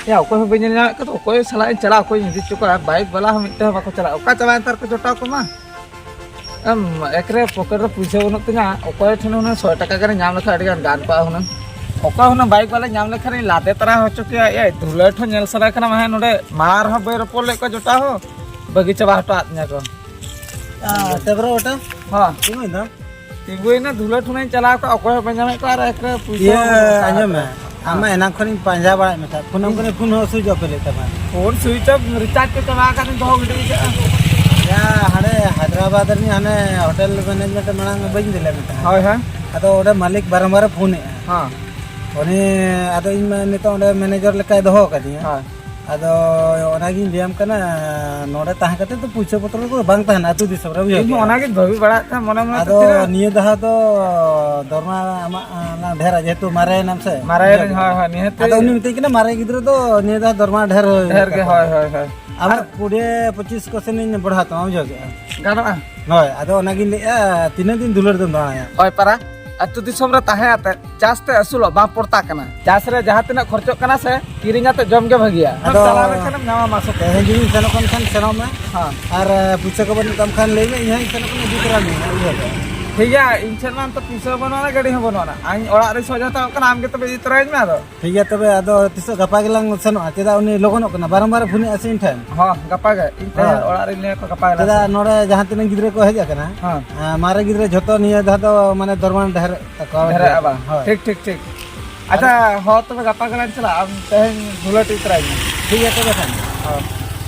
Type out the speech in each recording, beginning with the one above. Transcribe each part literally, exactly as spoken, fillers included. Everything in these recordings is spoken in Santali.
ᱭᱟ, ᱚᱠᱚᱭ ᱦᱚᱸ ᱵᱟᱹᱧ ᱧᱮᱞ ᱧᱟᱢᱮᱫ ᱠᱚᱫᱚ, ᱚᱠᱚᱭ ᱥᱟᱞᱟᱜ ᱤᱧ ᱪᱟᱞᱟᱜᱼᱟ, ᱚᱠᱚᱭ ᱤᱧ ᱤᱫᱤ ᱦᱚᱪᱚ ᱠᱚᱣᱟ? ᱵᱟᱭᱤᱠ ᱵᱟᱞᱟ ᱦᱚᱸ ᱢᱤᱫᱴᱮᱱ ᱦᱚᱸ ᱵᱟᱠᱚ ᱪᱟᱞᱟᱜᱼᱟ᱾ ᱚᱠᱟ ᱪᱟᱵᱟᱭᱮᱱ ᱛᱟᱨ ᱠᱚ ᱡᱚᱴᱟᱣ ᱠᱚᱢᱟ? ᱮᱢ, ᱮᱠ ᱨᱮ ᱯᱚᱠᱮᱴ ᱨᱮ ᱯᱩᱭᱥᱟᱹ ᱵᱟᱹᱱᱩᱜ ᱛᱤᱧᱟ, ᱚᱠᱚᱭ ᱴᱷᱮᱱ ᱦᱩᱱᱟᱹᱝ ᱥᱚᱭ ᱴᱟᱠᱟ ᱜᱟᱱᱤᱧ ᱧᱟᱢ ᱞᱮᱠᱷᱟᱱ ᱟᱹᱰᱤ ᱜᱟᱱ ᱜᱟᱱ ᱠᱚᱜᱼᱟ ᱦᱩᱱᱟᱹᱝ᱾ ᱚᱠᱚᱭ ᱦᱩᱱᱟᱹᱝ ᱵᱟᱭᱤᱠ ᱵᱟᱞᱟᱧ ᱧᱟᱢ ᱞᱮᱠᱷᱟᱱᱤᱧ ᱞᱟᱫᱮ ᱛᱟᱨᱟ ᱦᱚᱪᱚ ᱠᱮᱭᱟ᱾ ᱮᱭ, ᱫᱷᱩᱞᱟᱹᱴ ᱦᱚᱸ ᱧᱮᱞ ᱥᱟᱱᱟ ᱠᱟᱱᱟ, ᱢᱟ ᱦᱮᱸ, ᱱᱚᱰᱮ ᱢᱟᱲᱟᱝ ᱨᱮᱦᱚᱸ ᱵᱟᱹᱧ ᱨᱚᱯᱚᱲ ᱞᱮᱫ ᱠᱚᱣᱟ ᱡᱚᱴᱟᱣ ᱦᱚᱸ, ᱵᱟᱹᱜᱤ ᱪᱟᱵᱟ ᱦᱚᱴᱚᱣᱟᱫ ᱛᱤᱧᱟ ᱠᱚ᱾ ᱟᱪᱪᱷᱟ, ᱵᱨᱳ, ᱚᱴᱟ? ᱦᱚᱸ᱾ ᱛᱤᱸᱜᱩᱭ ᱫᱟᱢ? ᱛᱤᱸᱜᱩᱭᱮᱱᱟ, ᱫᱷᱩᱞᱟᱹᱴ ᱦᱩᱱᱟᱹᱝ ᱪᱟᱞᱟᱣ ᱠᱚᱜᱼᱟ, ᱚᱠᱚᱭ ᱦᱚᱸ ᱵᱟᱹᱧ ᱧᱟᱢᱮᱫ ᱠᱚᱣᱟ, ᱟᱨ ᱮᱠ ᱨᱮ ᱯᱩᱭᱥᱟᱹ ᱤᱭᱟᱹ, ᱦᱚᱸ ᱵᱟᱹᱱᱩᱜ ᱟᱠᱟᱫ ᱟᱸᱡᱚᱢ ᱢᱮ, ᱛᱟᱠᱚᱣᱟ᱾ ᱟᱢ ᱢᱟ ᱮᱱᱟᱝ ᱠᱷᱚᱱᱤᱧ ᱯᱟᱸᱡᱟ ᱵᱟᱲᱟᱭᱮᱫ ᱢᱮ ᱛᱟᱦᱮᱸᱫ, ᱯᱷᱳᱱ ᱟᱢ ᱠᱚᱨᱮ ᱯᱷᱳᱱ ᱦᱚᱸ ᱥᱩᱭᱤᱪ ᱚᱯᱷ ᱞᱮᱫ ᱛᱟᱢᱟ᱾ ᱯᱷᱳᱱ ᱥᱩᱭᱤᱪ ᱚᱯᱷ, ᱨᱤᱪᱟᱨᱡᱽ ᱠᱚ ᱪᱟᱵᱟ ᱟᱠᱟᱫᱤᱧ, ᱫᱚᱦᱚ ᱜᱤᱰᱤ ᱟᱠᱟᱫᱼᱟ᱾ ᱭᱟ, ᱦᱟᱸᱰᱮ ᱦᱟᱭᱫᱨᱟᱵᱟᱫᱽ ᱨᱤᱱᱤᱡ ᱦᱟᱱᱮ ᱦᱳᱴᱮᱞ ᱢᱮᱱᱮᱡᱽᱢᱮᱱᱴ ᱢᱟᱲᱟᱝ ᱵᱟᱹᱧ ᱤᱫᱤ ᱞᱮᱫ ᱢᱮ ᱛᱟᱦᱮᱸᱫ? ᱦᱳᱭ, ᱦᱳᱭ᱾ ᱟᱫᱚ ᱚᱸᱰᱮ ᱢᱟᱹᱞᱤᱠ ᱵᱟᱨᱚᱢᱵᱟᱨᱮ ᱯᱷᱳᱱᱮᱫᱼᱟ᱾ ᱦᱮᱸ᱾ ᱩᱱᱤ, ᱟᱫᱚ ᱤᱧ ᱢᱟ ᱱᱤᱛᱚᱜ ᱚᱸᱰᱮ ᱢᱮᱱᱮᱡᱟᱨ ᱞᱮᱠᱟᱭ ᱫᱚᱦᱚ ᱟᱠᱟᱫᱤᱧᱟ᱾ ᱦᱳᱭ᱾ ᱟᱫᱚ ᱚᱱᱟᱜᱤᱧ ᱞᱟᱹᱭᱟᱢ ᱠᱟᱱᱟ, ᱱᱚᱰᱮ ᱛᱟᱦᱮᱸ ᱠᱟᱛᱮ ᱫᱚ ᱯᱩᱭᱥᱟᱹ ᱯᱚᱛᱨᱚ ᱠᱚ ᱵᱟᱝ ᱛᱟᱦᱮᱱᱟ ᱟᱹᱛᱩ ᱫᱤᱥᱚᱢ ᱨᱮ, ᱵᱩᱡᱷᱟᱹᱣ ᱤᱧ ᱦᱚᱸ ᱠᱮᱫᱟ? ᱚᱱᱟᱜᱤᱧ ᱵᱷᱟᱹᱵᱤ ᱵᱟᱲᱟᱜ ᱠᱟᱱᱟ ᱢᱚᱱᱮ ᱢᱚᱱᱮ ᱛᱮ ᱟᱫᱚ ᱛᱤᱱᱟᱹᱜ ᱱᱤᱭᱟᱹ ᱫᱷᱟᱣ ᱫᱚ ᱫᱚᱨᱢᱟ ᱟᱢᱟᱜ, ᱟᱸ, ᱰᱷᱮᱨᱟ, ᱡᱮᱦᱮᱛᱩ ᱢᱟᱨᱮᱭᱮᱱᱟᱢ ᱥᱮ᱾ ᱢᱟᱨᱮᱭᱮᱱᱟᱹᱧ, ᱵᱩᱡᱷᱟᱹᱣ ᱠᱮᱫᱟ? ᱦᱳᱭ, ᱦᱳᱭ, ᱱᱤᱦᱟᱹᱛᱤ᱾ ᱟᱫᱚ ᱩᱱᱤ ᱢᱤᱛᱟᱹᱧ ᱠᱟᱱᱟ, ᱢᱟᱨᱮ ᱜᱤᱫᱽᱨᱟᱹ ᱫᱚ ᱱᱤᱭᱟᱹ ᱫᱷᱟᱣ ᱫᱚᱨᱢᱟ ᱰᱷᱮᱨ ᱦᱩᱭ ᱰᱷᱮᱨ ᱜᱮ, ᱛᱟᱠᱚᱣᱟ᱾ ᱦᱳᱭ, ᱦᱳᱭ, ᱦᱳᱭ᱾ ᱟᱢᱟᱜ ᱟᱨ ᱠᱩᱲᱤ ᱯᱚᱸᱪᱤᱥ ᱠᱚ ᱥᱮᱱᱤᱧ ᱵᱚᱲᱦᱟᱣ ᱛᱟᱢᱟ, ᱵᱩᱡᱷᱟᱹᱣ ᱠᱮᱫᱟ? ᱜᱟᱱᱚᱜᱼᱟ᱾ ᱦᱳᱭ, ᱟᱫᱚ ᱚᱱᱟᱜᱤᱧ ᱞᱟᱹᱭᱮᱫᱼᱟ, ᱛᱤᱱᱟᱹᱜ ᱫᱤᱱ ᱫᱩᱞᱟᱹᱲ ᱫᱚᱢ ᱫᱟᱬᱟᱭᱟ? ᱦᱳᱭ, ᱯᱟᱨᱟ, ᱟᱹᱛᱩ ᱫᱤᱥᱚᱢ ᱨᱮ ᱛᱟᱦᱮᱸ ᱟᱛᱮ ᱪᱟᱥ ᱛᱮ ᱟᱹᱥᱩᱞᱚᱜ ᱵᱟᱝ ᱯᱚᱲᱛᱟ ᱠᱟᱱᱟ᱾ ᱪᱟᱥ ᱨᱮ ᱡᱟᱦᱟᱸ ᱛᱤᱱᱟᱹᱜ ᱠᱷᱚᱨᱪᱚᱜ ᱠᱟᱱᱟ ᱥᱮ, ᱠᱤᱨᱤᱧ ᱟᱛᱮ ᱡᱚᱢ ᱜᱮ ᱵᱷᱟᱹᱜᱤᱭᱟ᱾ ᱟᱫᱚ ᱪᱟᱞᱟᱣ ᱞᱮᱱᱠᱷᱟᱱᱮᱢ ᱧᱟᱢᱟ, ᱢᱟᱥᱮ᱾ ᱛᱮᱦᱮᱧ ᱡᱩᱫᱤᱢ ᱥᱮᱱᱚᱜ ᱠᱟᱱ ᱠᱷᱟᱱ ᱥᱮᱱᱚᱜ ᱢᱮ᱾ ᱦᱮᱸ᱾ ᱟᱨ, ᱮ, ᱯᱩᱭᱥᱟᱹ ᱠᱚ ᱵᱟᱹᱱᱩᱜ ᱛᱟᱢ ᱠᱷᱟᱱ ᱞᱟᱹᱭ ᱢᱮ, ᱤᱧ ᱦᱚᱸᱧ ᱥᱮᱱᱚᱜ ᱠᱟᱱᱟ, ᱤᱫᱤ ᱛᱚᱨᱟ ᱢᱮᱭᱟ, ᱵᱩᱡᱷᱟᱹᱣ ᱠᱮᱫᱟ? ᱴᱷᱤᱠ ᱜᱮᱭᱟ, ᱤᱧ ᱴᱷᱮᱱ ᱢᱟ ᱱᱤᱛᱚᱜ ᱯᱩᱭᱥᱟᱹ ᱵᱟᱹᱱᱩᱜᱼᱟ, ᱜᱟᱹᱰᱤ ᱦᱚᱸ ᱵᱟᱹᱱᱩᱜᱼᱟ᱾ ᱤᱧ ᱚᱲᱟᱜ ᱨᱤᱧ ᱥᱚᱡᱷᱮ ᱦᱟᱛᱟᱣ ᱠᱟᱱᱟ, ᱟᱢ ᱜᱮ ᱛᱚᱵᱮ ᱤᱫᱤ ᱛᱚᱨᱟᱭᱤᱧ ᱢᱮ ᱟᱫᱚ᱾ ᱴᱷᱤᱠ ᱜᱮᱭᱟ, ᱛᱚᱵᱮ ᱟᱫᱚ ᱛᱤᱥᱚᱜ ᱜᱟᱯᱟ ᱜᱮᱞᱟᱝ ᱥᱮᱱᱚᱜᱼᱟ? ᱪᱮᱫᱟᱜ ᱩᱱᱤ ᱞᱚᱜᱚᱱᱚᱜ ᱠᱟᱱᱟ, ᱵᱟᱨᱚᱢ ᱵᱟᱨ ᱮ ᱯᱷᱳᱱᱮᱜᱼᱟ ᱥᱮ ᱤᱧ ᱴᱷᱮᱱ? ᱦᱚᱸ, ᱜᱟᱯᱟ ᱜᱮ᱾ ᱤᱧ ᱛᱮᱦᱮᱧ ᱦᱮᱸ᱾ ᱚᱲᱟᱜ ᱨᱤᱧ ᱞᱟᱹᱭ ᱟᱠᱚ, ᱜᱟᱯᱟ ᱜᱮᱞᱟᱝ ᱪᱮᱫᱟᱜ ᱥᱮᱱᱚᱜᱼᱟ᱾ ᱱᱚᱰᱮ ᱡᱟᱦᱟᱸ ᱛᱤᱱᱟᱹᱜ ᱜᱤᱫᱽᱨᱟᱹ ᱠᱚ ᱦᱮᱡ ᱟᱠᱟᱱᱟ, ᱦᱮᱸ᱾ ᱮᱸ, ᱢᱟᱨᱮ ᱜᱤᱫᱽᱨᱟᱹ ᱡᱷᱚᱛᱚ ᱱᱤᱭᱟᱹ ᱫᱷᱟᱣ ᱫᱚ ᱢᱟᱱᱮ ᱫᱚᱨᱢᱟ ᱰᱷᱮᱨ ᱛᱟᱠᱚᱣᱟ᱾ ᱰᱷᱮᱨᱚᱜᱼᱟ ᱵᱟᱝ? ᱦᱳᱭ᱾ ᱴᱷᱤᱠ, ᱴᱷᱤᱠ, ᱴᱷᱤᱠ᱾ ᱟᱪᱪᱷᱟ, ᱟᱫᱚ ᱦᱚᱸ, ᱛᱚᱵᱮ ᱜᱟᱯᱟ ᱜᱮᱞᱟᱝ ᱪᱟᱞᱟᱜᱼᱟ, ᱟᱢ ᱛᱮᱦᱮᱧ ᱫᱷᱩᱞᱟᱹᱴ ᱤᱫᱤ ᱛᱚᱨᱟᱭᱤᱧ ᱢᱮ᱾ ᱴᱷᱤᱠ ᱜᱮᱭᱟ ᱛᱚᱵᱮ ᱠᱷᱟᱱ᱾ ᱦᱳᱭ᱾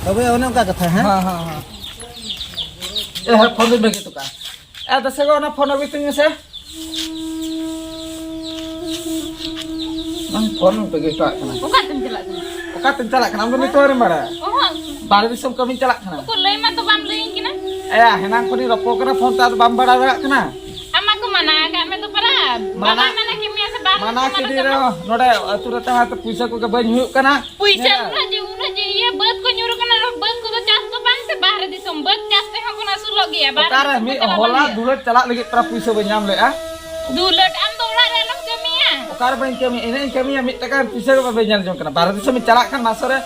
ᱛᱚᱵᱮ ᱚᱱᱮ ᱚᱱᱠᱟ ᱠᱟᱛᱷᱟ, ᱦᱮᱸ? ᱦᱮᱸ, ᱦᱮᱸ, ᱦᱮᱸ᱾ ᱮ, ᱦᱮᱸ, ᱯᱷᱳᱱ ᱫᱚᱧ ᱵᱟᱹᱜᱤ ᱦᱚᱴᱚ ᱠᱟᱜᱼᱟ᱾ ᱮ, ᱫᱮᱥᱮ ᱜᱚ, ᱚᱱᱟ ᱯᱷᱳᱱ ᱟᱹᱜᱩᱭ ᱛᱤᱧ ᱢᱮᱥᱮ᱾ ᱵᱟᱝ, ᱯᱷᱳᱱ ᱵᱟᱹᱜᱤ ᱦᱚᱴᱚ ᱠᱟᱜ ᱠᱟᱱᱟ᱾ ᱚᱠᱟ ᱛᱮᱢ ᱪᱟᱞᱟᱜ ᱠᱟᱱᱟ? ᱚᱠᱟ ᱛᱮᱢ ᱪᱟᱞᱟᱜ ᱠᱟᱱᱟ? ᱟᱢ ᱫᱚ ᱱᱤᱛᱚᱜ ᱦᱚᱸ ᱵᱟᱲᱟᱭᱟ? ᱚᱦᱚᱸ᱾ ᱵᱟᱦᱨᱮ ᱫᱤᱥᱚᱢ ᱠᱟᱹᱢᱤᱧ ᱪᱟᱞᱟᱜ ᱠᱟᱱᱟ᱾ ᱩᱠᱩᱨ, ᱞᱟᱹᱭ ᱢᱟ ᱛᱚ ᱵᱟᱢ ᱞᱟᱹᱭᱟᱹᱧ ᱠᱟᱱᱟ᱾ ᱮᱭᱟ, ᱦᱮᱱᱟᱝ ᱠᱷᱚᱱᱤᱧ ᱨᱚᱯᱚᱲ ᱠᱟᱱᱟ ᱯᱷᱳᱱ ᱛᱮ, ᱟᱫᱚ ᱵᱟᱢ ᱵᱟᱲᱟᱭ ᱫᱟᱲᱮᱭᱟᱜ ᱠᱟᱱᱟ? ᱟᱢ ᱢᱟ ᱠᱚ ᱢᱟᱱᱟ ᱟᱠᱟᱫ ᱢᱮ ᱫᱚ ᱯᱟᱨᱟ᱾ ᱢᱟᱱᱟ, ᱵᱟᱵᱟᱭ ᱢᱟᱱᱟ ᱠᱮᱫ ᱢᱮᱭᱟ ᱥᱮ ᱵᱟᱢ ᱢᱟᱱᱟ ᱢᱟᱱᱟ ᱠᱮᱫᱤᱧ ᱠᱟᱱᱟ? ᱨᱮᱦᱚᱸ, ᱱᱚᱰᱮ ᱟᱹᱛᱩ ᱨᱮ ᱛᱟᱦᱮᱸ ᱛᱮ ᱯᱩᱭᱥᱟᱹ ᱠᱚᱜᱮ ᱵᱟᱹᱧ ᱦᱩᱭᱩᱜ ᱠᱟᱱᱟ᱾ ᱯᱩᱭᱥᱟᱹ ᱧᱮᱞᱟ᱾ ᱩᱱᱟᱹᱜ ᱡᱮ, ᱩᱱᱟᱹᱜ ᱡᱮ ᱤᱭᱟᱹ ᱵᱟᱹᱫᱽ ᱠᱚ ᱧᱩᱨᱩ ᱠᱟᱱᱟ, ᱟᱨ ᱵᱟᱹᱫᱽ ᱠᱚᱫᱚ ᱪᱟᱥ ᱫᱚ ᱵᱟᱝ ᱥᱮ ᱵᱟᱦᱨᱮ ᱫᱤᱥᱚᱢ? ᱵᱟᱹᱫᱽ ᱪᱟᱥ ᱛᱮᱦᱚᱸ ᱵᱚᱱ ᱟᱹᱥᱩᱞᱚᱜ ᱜᱮᱭᱟ, ᱵᱟᱦᱨᱮ ᱚᱠᱟᱨᱮ ᱫᱤᱥᱚᱢ ᱠᱚ ᱢᱤᱫ ᱪᱟᱞᱟᱜ ᱦᱚᱞᱟ ᱵᱟᱝ ᱦᱩᱭᱩᱜᱼᱟ᱾ ᱫᱩᱞᱟᱹᱲ ᱪᱟᱞᱟᱜ ᱞᱟᱹᱜᱤᱫ ᱯᱮᱲᱟ ᱯᱩᱭᱥᱟᱹ ᱵᱟᱹᱧ ᱧᱟᱢ ᱞᱮᱜᱼᱟ᱾ ᱫᱩᱞᱟᱹᱲ, ᱟᱢ ᱫᱚ ᱚᱲᱟᱜ ᱨᱮ ᱟᱞᱚᱢ ᱠᱟᱹᱢᱤᱭᱟ᱾ ᱚᱠᱟᱨᱮ ᱵᱟᱹᱧ ᱠᱟᱹᱢᱤᱭᱟ? ᱮᱱᱮᱡ ᱤᱧ ᱠᱟᱹᱢᱤᱭᱟ, ᱢᱤᱫ ᱴᱟᱠᱟ ᱯᱩᱭᱥᱟᱹ ᱜᱮ ᱵᱟᱹᱧ ᱧᱮᱞ ᱡᱚᱝ ᱠᱟᱱᱟ᱾ ᱵᱟᱨᱦᱮ ᱫᱤᱥᱚᱢ ᱤᱧ ᱪᱟᱞᱟᱜ ᱠᱷᱟᱱ ᱢᱟᱥᱚ ᱨᱮ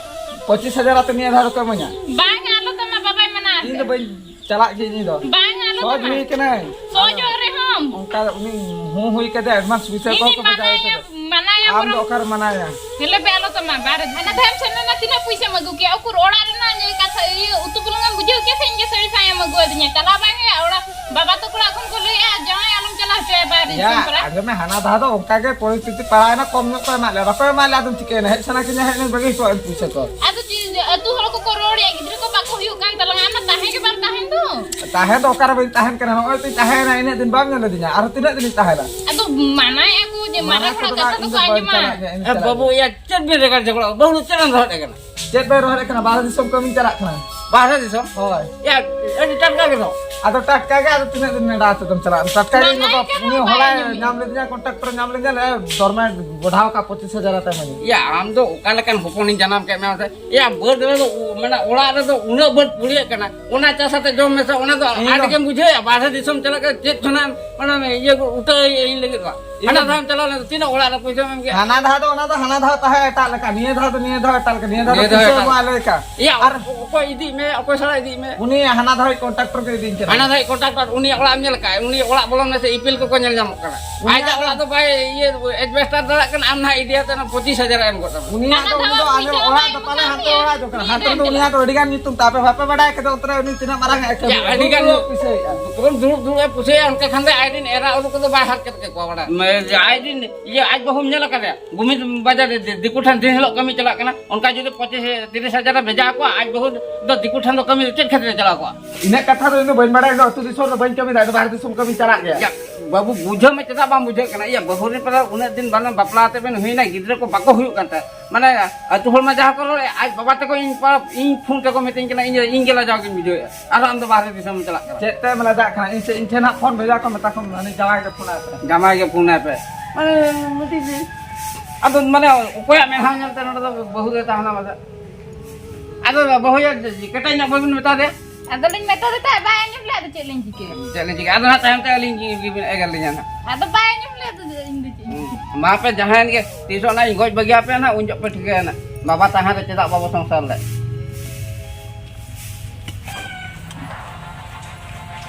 ᱯᱚᱸᱪᱤᱥ ᱦᱟᱡᱟᱨ ᱟᱛᱮ ᱢᱤᱫ ᱫᱷᱟᱣ ᱫᱚᱠᱚ ᱤᱢᱟᱹᱧᱟ᱾ ᱵᱟᱝ, ᱟᱞᱚ ᱛᱟᱢᱟ, ᱵᱟᱵᱟᱭ ᱢᱟᱱᱟ ᱤᱧ ᱫᱚ ᱟᱠᱟᱫ᱾ ᱵᱟᱹᱧ ᱪᱟᱞᱟᱜ ᱜᱮ ᱤᱧ ᱫᱚ᱾ ᱵᱟᱝ, ᱟᱞᱚ ᱥᱚᱡᱽ ᱛᱟᱢᱟ᱾ ᱦᱩᱭ ᱠᱟᱱᱟᱭ᱾ ᱥᱚᱡᱚᱜ ᱨᱮᱦᱚᱸᱢ᱾ ᱚᱱᱠᱟ ᱩᱱᱤ ᱦᱚᱸ ᱦᱩᱭ ᱠᱟᱛᱮ advance ᱯᱩᱭᱥᱟᱹ ᱤᱧ ᱠᱚ ᱫᱚᱧ ᱠᱚ ᱵᱷᱮᱡᱟ ᱢᱟᱱᱟᱭᱟ, ᱠᱟᱫᱟ᱾ ᱢᱟᱱᱟᱭᱟ ᱟᱢ ᱫᱚ ᱵᱚᱨᱚᱝ᱾ ᱚᱠᱟᱨᱮ ᱢᱟᱱᱟᱭᱟ? ᱦᱮᱞᱮ ᱯᱮ, ᱟᱞᱚ ᱛᱟᱢᱟ, ᱵᱟᱨ ᱦᱟᱱᱟ ᱫᱷᱟᱣᱮᱢ ᱥᱮᱱ ᱞᱮᱱᱟ, ᱛᱤᱱᱟᱹᱜ ᱯᱩᱭᱥᱟᱹᱢ ᱟᱹᱜᱩ ᱠᱮᱜᱼᱟ? ᱩᱠᱩᱨ ᱚᱲᱟᱜ ᱨᱮᱱᱟᱜ ᱤᱭᱟᱹ ᱠᱟᱛᱷᱟ, ᱤᱭᱟᱹ ᱩᱛᱩ ᱵᱩᱞᱩᱝ ᱮᱢ ᱵᱩᱡᱷᱟᱹᱣ ᱠᱮᱭᱟ ᱥᱮ ᱤᱧ ᱜᱮ ᱥᱟᱹᱲᱤ ᱥᱟᱭᱟᱢ ᱟᱹᱜᱩ ᱟᱹᱫᱤᱧᱟ? ᱪᱟᱞᱟᱣ ᱵᱟᱝ ᱦᱩᱭᱩᱜᱼᱟ ᱚᱲᱟᱜ᱾ ᱵᱟᱵᱟ ᱛᱟᱠᱚ ᱚᱲᱟᱜ ᱠᱷᱚᱱ ᱠᱚ ᱞᱟᱹᱭᱮᱜᱼᱟ, "ᱡᱟᱶᱟᱭ ᱟᱞᱚᱢ ᱪᱟᱞᱟᱣ ᱦᱚᱪᱚᱭᱟ ᱵᱟᱦᱨᱮ ᱭᱟ, ᱫᱤᱥᱚᱢ ᱠᱚᱨᱮ᱾" ᱟᱸᱡᱚᱢ ᱢᱮ, ᱦᱟᱱᱟ ᱫᱷᱟᱣ ᱫᱚ ᱚᱱᱠᱟ ᱜᱮ ᱯᱚᱨᱤᱥᱛᱷᱤᱛᱤ ᱯᱟᱲᱟᱣᱮᱱᱟ, ᱠᱚᱢ ᱧᱚᱜ ᱠᱚ ᱮᱢᱟᱜ ᱞᱮᱭᱟ, ᱵᱟᱠᱚ ᱮᱢᱟᱜ ᱞᱮᱭᱟ, ᱟᱫᱚᱢ ᱪᱤᱠᱟᱹᱭᱮᱱᱟ? ᱦᱮᱡ ᱥᱟᱱᱟ ᱠᱤᱧᱟ, ᱦᱮᱡ ᱞᱮᱱ ᱵᱟᱹᱜᱤ ᱦᱚᱴᱚᱣᱟᱜ ᱯᱩᱭᱥᱟᱹ ᱠᱚ᱾ ᱟᱫᱚ ᱪᱮᱫ, ᱟᱹᱛᱩ ᱦᱚᱲ ᱠᱚᱠᱚ ᱨᱚᱲᱮᱜᱼᱟ, ᱜᱤᱫᱽᱨᱟᱹ ᱠᱚ ᱵᱟᱠᱚ ᱦᱩᱭᱩᱜ ᱠᱟᱱ ᱛᱟᱞᱟᱝᱟ, ᱟᱢ ᱢᱟ ᱛᱟᱦᱮᱸ ᱜᱮ ᱵᱟᱢ ᱛᱟᱦᱮᱱ ᱫᱚ᱾ ᱛᱟᱦᱮᱸ ᱫᱚ ᱚᱠᱟᱨᱮ ᱵᱟᱹᱧ ᱛᱟᱦᱮᱱ ᱠᱟᱱᱟ, ᱱᱚᱜᱼᱚᱭ ᱛᱚᱧ ᱛᱟᱦᱮᱸᱭᱮᱱᱟ, ᱤᱱᱟᱹᱜ ᱫᱤᱱ ᱵᱟᱢ ᱧᱮᱞ ᱞᱮᱫᱤᱧᱟ, ᱟᱨ ᱛᱤᱱᱟᱹᱜ ᱫᱤᱱᱤᱧ ᱛᱟᱦᱮᱱᱟ? ᱟᱫᱚ ᱢᱟᱱᱟᱭᱮᱜᱼᱟ ᱠᱚ ᱡᱮ ᱢᱟᱨᱟᱝ ᱢᱟᱱᱟ ᱦᱚᱲᱟᱜ ᱠᱚᱫᱚ ᱠᱟᱛᱷᱟ ᱱᱟᱜ ᱤᱧ ᱫᱚᱠᱚ ᱫᱚ ᱵᱟᱹᱧ ᱟᱸᱡᱚᱢᱟ᱾ ᱪᱟᱞᱟᱜ ᱜᱮᱭᱟ, ᱤᱧ ᱮ ᱪᱟᱞᱟᱜ ᱵᱟᱹᱵᱩ, ᱜᱮᱭᱟ᱾ ᱭᱟ, ᱪᱮᱫ ᱵᱤᱱ ᱨᱮᱜᱟᱲ ᱡᱷᱚᱜᱽᱲᱟᱜᱼᱟ? ᱵᱟᱹᱦᱩ ᱪᱮᱫ ᱮᱢ ᱨᱚᱲᱮᱫ ᱠᱟᱱᱟ? ᱪᱮᱫ ᱵᱟᱭ ᱨᱚᱲᱮᱫ ᱠᱟᱱᱟ? ᱵᱟᱦᱨᱮ ᱫᱤᱥᱚᱢ ᱠᱟᱹᱢᱤᱧ ᱪᱟᱞᱟᱜ ᱠᱟᱱᱟ᱾ ᱵᱟᱦᱨᱮ ᱫᱤᱥᱚᱢ? ᱦᱳᱭ᱾ ᱭᱟ, ᱟᱹᱰᱤ ᱴᱟᱴᱠᱟ ᱜᱮ ᱫᱚ᱾ ᱟᱫᱚ ᱴᱟᱴᱠᱟ ᱜᱮ, ᱟᱫᱚ ᱛᱤᱱᱟᱹᱜ ᱫᱤᱱ ᱱᱮᱰᱟ ᱟᱛᱮ ᱫᱚᱢ ᱪᱟᱞᱟᱜᱼᱟ? ᱴᱟᱴᱠᱟ ᱜᱮ ᱢᱟᱱᱟ ᱤᱧ ᱵᱟᱵᱟ, ᱠᱟᱱᱟ ᱩᱱᱤ ᱵᱟᱭ ᱦᱚᱞᱟᱭ ᱟᱸᱡᱚᱢᱮᱫ᱾ ᱧᱟᱢ ᱞᱮᱫᱤᱧᱟ, ᱠᱚᱱᱴᱨᱟᱠᱴᱚᱨ ᱧᱟᱢ ᱞᱮᱫᱤᱧᱟ, ᱞᱟᱹᱭ ᱫᱚᱨᱢᱟᱭ ᱵᱚᱰᱷᱟᱣ ᱠᱟᱜ ᱯᱚᱸᱪᱤᱥ ᱦᱟᱡᱟᱨ ᱟᱛᱮ ᱮᱢᱟᱹᱧ᱾ ᱭᱟ, ᱟᱢ ᱫᱚ ᱚᱠᱟ ᱞᱮᱠᱟᱱ ᱦᱚᱯᱚᱱᱤᱧ ᱡᱟᱱᱟᱢ ᱠᱮᱫ ᱢᱮᱭᱟ ᱢᱟᱥᱮ? ᱭᱟ, ᱵᱟᱹᱫᱽ ᱨᱮᱫᱚ ᱩ-, ᱢᱟᱱᱮ ᱚᱲᱟᱜ ᱨᱮᱫᱚ ᱩᱱᱟᱹᱜ ᱵᱟᱹᱫᱽ ᱯᱩᱲᱤᱭᱟᱹᱜ ᱠᱟᱱᱟ, ᱚᱱᱟ ᱪᱟᱥ ᱟᱛᱮ ᱡᱚᱢ ᱢᱮᱥᱮ, ᱚᱱᱟ ᱫᱚ ᱤᱧ ᱟᱹᱰᱤ ᱫᱚ ᱜᱮᱢ ᱵᱩᱡᱷᱟᱹᱣᱮᱫᱼᱟ, ᱵᱟᱦᱨᱮ ᱫᱤᱥᱚᱢ ᱪᱟᱞᱟᱜ ᱠᱟᱱᱟ, ᱪᱮᱫ ᱠᱷᱚᱱᱟᱜ ᱚᱱᱟ ᱤᱭᱟᱹ ᱠᱚ ᱩᱴᱟᱹ ᱤᱧ ᱞᱟᱹᱜᱤᱫ ᱫᱚ᱾ ᱤᱧ ᱦᱟᱱᱟ ᱫᱚ ᱫᱷᱟᱣᱮᱢ ᱪᱟᱞᱟᱣ ᱞᱮᱱ ᱫᱚ ᱛᱤᱱᱟᱹᱜ ᱚᱲᱟᱜ ᱨᱮ ᱯᱚᱭᱥᱟᱢ ᱮᱢ ᱠᱮᱜᱼᱟ? ᱦᱟᱱᱟ ᱫᱷᱟᱣ ᱫᱚ ᱚᱱᱟ ᱫᱚ ᱦᱟᱱᱟ ᱫᱷᱟᱣ ᱛᱟᱦᱮᱸ ᱮᱴᱟᱜ ᱞᱮᱠᱟ, ᱱᱤᱭᱟᱹ ᱫᱷᱟᱣ ᱫᱚ ᱱᱤᱭᱟᱹ ᱫᱷᱟᱣ ᱮᱴᱟᱜ ᱞᱮᱠᱟ, ᱱᱤᱭᱟᱹ ᱫᱷᱟᱣ ᱫᱚ ᱱᱤᱭᱟᱹ ᱫᱷᱟᱣ ᱯᱩᱭᱥᱟᱹ ᱮᱴᱟᱜ ᱮᱢᱚᱜ ᱟᱞᱮ ᱞᱮᱠᱟ᱾ ᱭᱟ, ᱟᱨ ᱚᱠᱚᱭ ᱤᱫᱤᱭᱮᱫ ᱢᱮ, ᱚᱠᱚᱭ ᱥᱟᱞᱟᱜ ᱤᱫᱤᱭᱮᱫ ᱢᱮ? ᱩᱱᱤ ᱦᱟᱱᱟ ᱫᱷᱟᱣᱤᱡ ᱠᱚᱱᱴᱨᱟᱠᱴᱚᱨ ᱜᱮ ᱤᱫᱤᱧ ᱠᱟᱱᱟ᱾ ᱦᱟᱱᱟ ᱫᱷᱟᱣᱤᱡ ᱠᱚᱱᱴᱨᱟᱠᱴᱚᱨ, ᱩᱱᱤᱭᱟᱜ ᱚᱲᱟᱜ ᱮᱢ ᱧᱮᱞ ᱟᱠᱟᱫᱼᱟ? ᱩᱱᱤᱭᱟᱜ ᱚᱲᱟᱜ ᱵᱚᱞᱚᱱ ᱢᱮᱥᱮ, ᱤᱯᱤᱞ ᱠᱚᱠᱚ ᱧᱮᱞ ᱧᱟᱢᱚᱜ ᱠᱟᱱᱟ᱾ ᱩᱱᱤᱭᱟᱜ ᱟᱡᱟᱜ ᱚᱲᱟᱜ ᱫᱚ ᱵᱟᱭ ᱤᱭᱟᱹ, ᱮᱡᱵᱮᱥᱴᱟᱨ ᱫᱟᱲᱮᱭᱟᱜ ᱠᱟᱱᱟ, ᱟᱢ ᱱᱟᱦᱟᱜ ᱤᱫᱤᱭᱟᱛᱮ ᱚᱱᱟ ᱯᱚᱸᱪᱤᱥ ᱦᱟᱡᱟᱨ ᱮᱢ ᱜᱚᱫ ᱟᱢᱟ᱾ ᱩᱱᱤᱭᱟᱜ ᱫᱚ, ᱦᱟᱱᱟ ᱩᱱᱤ ᱫᱚ ᱫᱷᱟᱣ ᱟᱞᱮ ᱯᱩᱭᱥᱟᱹ ᱚᱲᱟᱜ ᱵᱟᱭ ᱫᱚ ᱮᱢ ᱯᱟᱞᱮ ᱠᱟᱫ ᱦᱟᱱᱛᱮ ᱢᱮᱭᱟ᱾ ᱚᱲᱟᱜ ᱡᱚᱝ ᱠᱟᱱᱟ᱾ ᱦᱟᱱᱛᱮ ᱨᱮᱫᱚ ᱩᱱᱤᱭᱟᱜ ᱫᱚ ᱟᱹᱰᱤ ᱜᱟᱱ ᱧᱩᱛᱩᱢ ᱛᱟᱯᱮ, ᱵᱟᱯᱮ ᱵᱟᱰᱟᱭ ᱠᱟᱫᱟ ᱚᱱᱛᱮ ᱨᱮ ᱩᱱᱤ ᱛᱤᱱᱟᱹᱜ ᱢᱟᱨᱟᱝ ᱮ ᱠᱟᱹᱢᱤ ᱭᱟ, ᱟᱹᱰᱤ ᱜᱟᱱ ᱵᱚᱦᱩᱛ ᱯᱩᱭᱥᱟᱹᱭᱮᱫᱼᱟ᱾ ᱵᱚᱨᱚᱝ ᱫᱩᱲᱩᱵ ᱫᱩᱲᱩᱵ ᱮ ᱯᱩᱭᱥᱟᱹᱭᱟ, ᱚᱱᱠᱟ ᱠᱷᱟᱱ ᱫᱚ ᱟᱡ ᱨᱮᱱ ᱮᱨᱟ ᱩᱨᱩ ᱠᱚᱫᱚ ᱵᱟᱭ ᱦᱟᱨᱠᱮᱛ ᱠᱮᱫ ᱠᱚᱣᱟ, ᱵᱟᱲᱟᱭ᱾ ᱢᱮ-, ᱟᱡ ᱨᱮᱱ ᱤᱭᱟᱹ ᱟᱡ ᱵᱟᱹᱦᱩᱢ ᱧᱮᱞ ᱟᱠᱟᱫᱮᱭᱟ? ᱜᱩᱢᱤᱫ ᱵᱟᱡᱟᱨ ᱨᱮ ᱫᱤ-, ᱫᱤᱠᱩ ᱴᱷᱮᱱ ᱫᱤᱱ ᱦᱤᱞᱳᱜ ᱠᱟᱹᱢᱤ ᱪᱟᱞᱟᱜ ᱠᱟᱱᱟ, ᱚᱱᱠᱟ ᱡᱩᱫᱤ ᱯᱚᱸᱪᱤᱥ, ᱛᱤᱨᱤᱥ ᱦᱟᱡᱟᱨ ᱮ ᱵᱷᱮᱡᱟ ᱠᱚᱣᱟ, ᱟᱡ ᱵᱟᱹᱦᱩ ᱫᱚ ᱫᱤᱠᱩ ᱴᱷᱮᱱ ᱫᱚ ᱠᱟᱹᱢᱤ ᱪᱮᱫ ᱠᱷᱟᱹᱛᱤᱨ ᱮ ᱪᱟᱞᱟᱣ ᱠᱚᱜᱼᱟ? ᱤᱱᱟᱹᱜ ᱠᱟᱛᱷᱟ ᱫᱚ ᱤᱧ ᱫᱚ ᱵᱟᱹᱧ ᱵᱟᱲᱟᱭᱟ, ᱤᱧ ᱫᱚ ᱟᱹᱛᱩ ᱫᱤᱥᱚᱢ ᱫᱚ ᱵᱟᱹᱧ ᱠᱟᱹᱢᱤᱭᱮᱫᱟ, ᱤᱧ ᱫᱚ ᱵᱟᱦᱨᱮ ᱫᱤᱥᱚᱢ ᱠᱟᱹᱢᱤᱧ ᱪᱟᱞᱟᱜ ᱜᱮᱭᱟ᱾ ᱭᱟ, ᱵᱟᱹᱵᱩ, ᱵᱩᱡᱷᱟᱹᱣ ᱢᱮ, ᱪᱮᱫᱟᱜ ᱵᱟᱢ ᱵᱩᱡᱷᱟᱹᱜ ᱠᱟᱱᱟ? ᱭᱟ, ᱵᱟᱹᱦᱩ ᱨᱮᱱ ᱯᱟᱞᱮ ᱩᱱᱟᱹᱜ ᱫᱤᱱ ᱵᱟᱝ ᱵᱟᱯᱞᱟ ᱟᱛᱮ ᱵᱮᱱ ᱦᱩᱭᱱᱟ, ᱜᱤᱫᱽᱨᱟᱹ ᱠᱚ ᱵᱟᱠᱚ ᱦᱩᱭᱩᱜ ᱠᱟᱱ ᱛᱟᱭ, ᱢᱟᱱᱮ, ᱟᱹᱛᱩ ᱦᱚᱲ ᱢᱟ ᱡᱟᱦᱟᱸ ᱠᱚ ᱨᱚᱲᱮᱫ, ᱟᱡ ᱵᱟᱵᱟ ᱛᱟᱠᱚ ᱤᱧ ᱯᱟ-, ᱤᱧ ᱯᱷᱳᱱ ᱛᱮᱠᱚ ᱢᱤᱛᱟᱹᱧ ᱠᱟᱱᱟ, ᱤᱧ, ᱤᱧ ᱜᱮ ᱞᱟᱡᱟᱣ ᱜᱤᱧ ᱵᱩᱡᱷᱟᱹᱣᱮᱫᱼᱟ᱾ ᱟᱨᱦᱚᱸ ᱟᱢ ᱫᱚ ᱵᱟᱦᱨᱮ ᱫᱤᱥᱚᱢ ᱮᱢ ᱪᱟᱞᱟᱜ ᱠᱟᱱᱟ᱾ ᱪᱮᱫ ᱛᱮᱢ ᱞᱟᱡᱟᱜ ᱠᱟᱱᱟ? ᱤᱧ ᱥᱮ ᱤᱧ ᱴᱷᱮᱱ ᱦᱟᱸᱜ ᱯᱷᱳᱱ ᱵᱷᱮᱡᱟ ᱠᱚᱢ, ᱢᱮᱛᱟ ᱠᱚᱢ, ᱩᱱᱤ ᱡᱟᱶᱟᱭ ᱜᱮ ᱯᱷᱳᱱ ᱟᱭ ᱯᱮ᱾ ᱡᱟᱢᱟᱭ ᱜᱮ ᱯᱷᱳᱱ ᱟᱭ ᱯᱮ᱾ ᱢᱟᱱᱮ, ᱢᱤᱫᱴᱤᱡ ᱫᱤᱱ᱾ ᱟᱫᱚ, ᱢᱟᱱᱮ, ᱚᱠᱚᱭᱟᱜ ᱢᱮᱫᱦᱟ ᱧᱮᱞᱛᱮ ᱱᱚᱰᱮ ᱫᱚ ᱵᱟᱹᱦᱩ ᱫᱚᱭ ᱛᱟᱦᱮᱱᱟ ᱢᱟᱥᱮ? ᱟᱫᱚ ᱵᱟᱹᱦᱩᱭᱟ ᱠᱮᱴᱮᱡ ᱧᱚᱜ ᱵᱟᱹᱵᱤᱱ ᱢᱮᱛᱟ ᱫᱮᱭᱟ? ᱟᱫᱚᱞᱤᱧ ᱢᱮᱛᱟ ᱫᱮ ᱛᱟᱦᱮᱸᱫ, ᱵᱟᱭ ᱟᱸᱡᱚᱢ ᱞᱮᱫ, ᱟᱫᱚ ᱪᱮᱫ ᱞᱤᱧ ᱪᱤᱠᱟᱹᱭᱟ? ᱪᱮᱫ ᱞᱤᱧ ᱪᱤᱠᱟᱹᱭᱟ? ᱟᱫᱚ ᱦᱟᱸᱜ ᱛᱟᱭᱚᱢ ᱛᱮ ᱟᱹᱞᱤᱧ ᱜᱮ, ᱜᱮᱵᱤᱱ ᱮᱜᱮᱨ ᱞᱤᱧᱟ ᱱᱟᱦᱟᱜ᱾ ᱟᱫᱚ ᱵᱟᱭ ᱟᱸᱡᱚᱢ ᱞᱮᱫ, ᱟᱫᱚ ᱤᱧ ᱫᱚ ᱪᱮᱫ ᱤᱧ ᱪᱤᱠᱟᱹᱭᱟ? ᱦᱩᱸ᱾ ᱢᱟ ᱯᱮ ᱡᱟᱦᱟᱸᱭᱮᱱ ᱜᱮ, ᱛᱤᱥᱚᱜ ᱱᱟᱜ ᱤᱧ ᱜᱚᱡ ᱵᱟᱹᱜᱤᱭᱟᱯᱮᱭᱟ ᱱᱟᱜ, ᱩᱱ ᱡᱚᱦᱚᱜ ᱯᱮ ᱴᱷᱤᱠᱟᱹᱭᱟ ᱱᱟᱜ, ᱵᱟᱵᱟ ᱛᱟᱦᱮᱸ ᱨᱮ ᱪᱮᱫᱟᱜ ᱵᱟᱵᱚ ᱥᱚᱝᱥᱟᱨ ᱞᱮᱫ᱾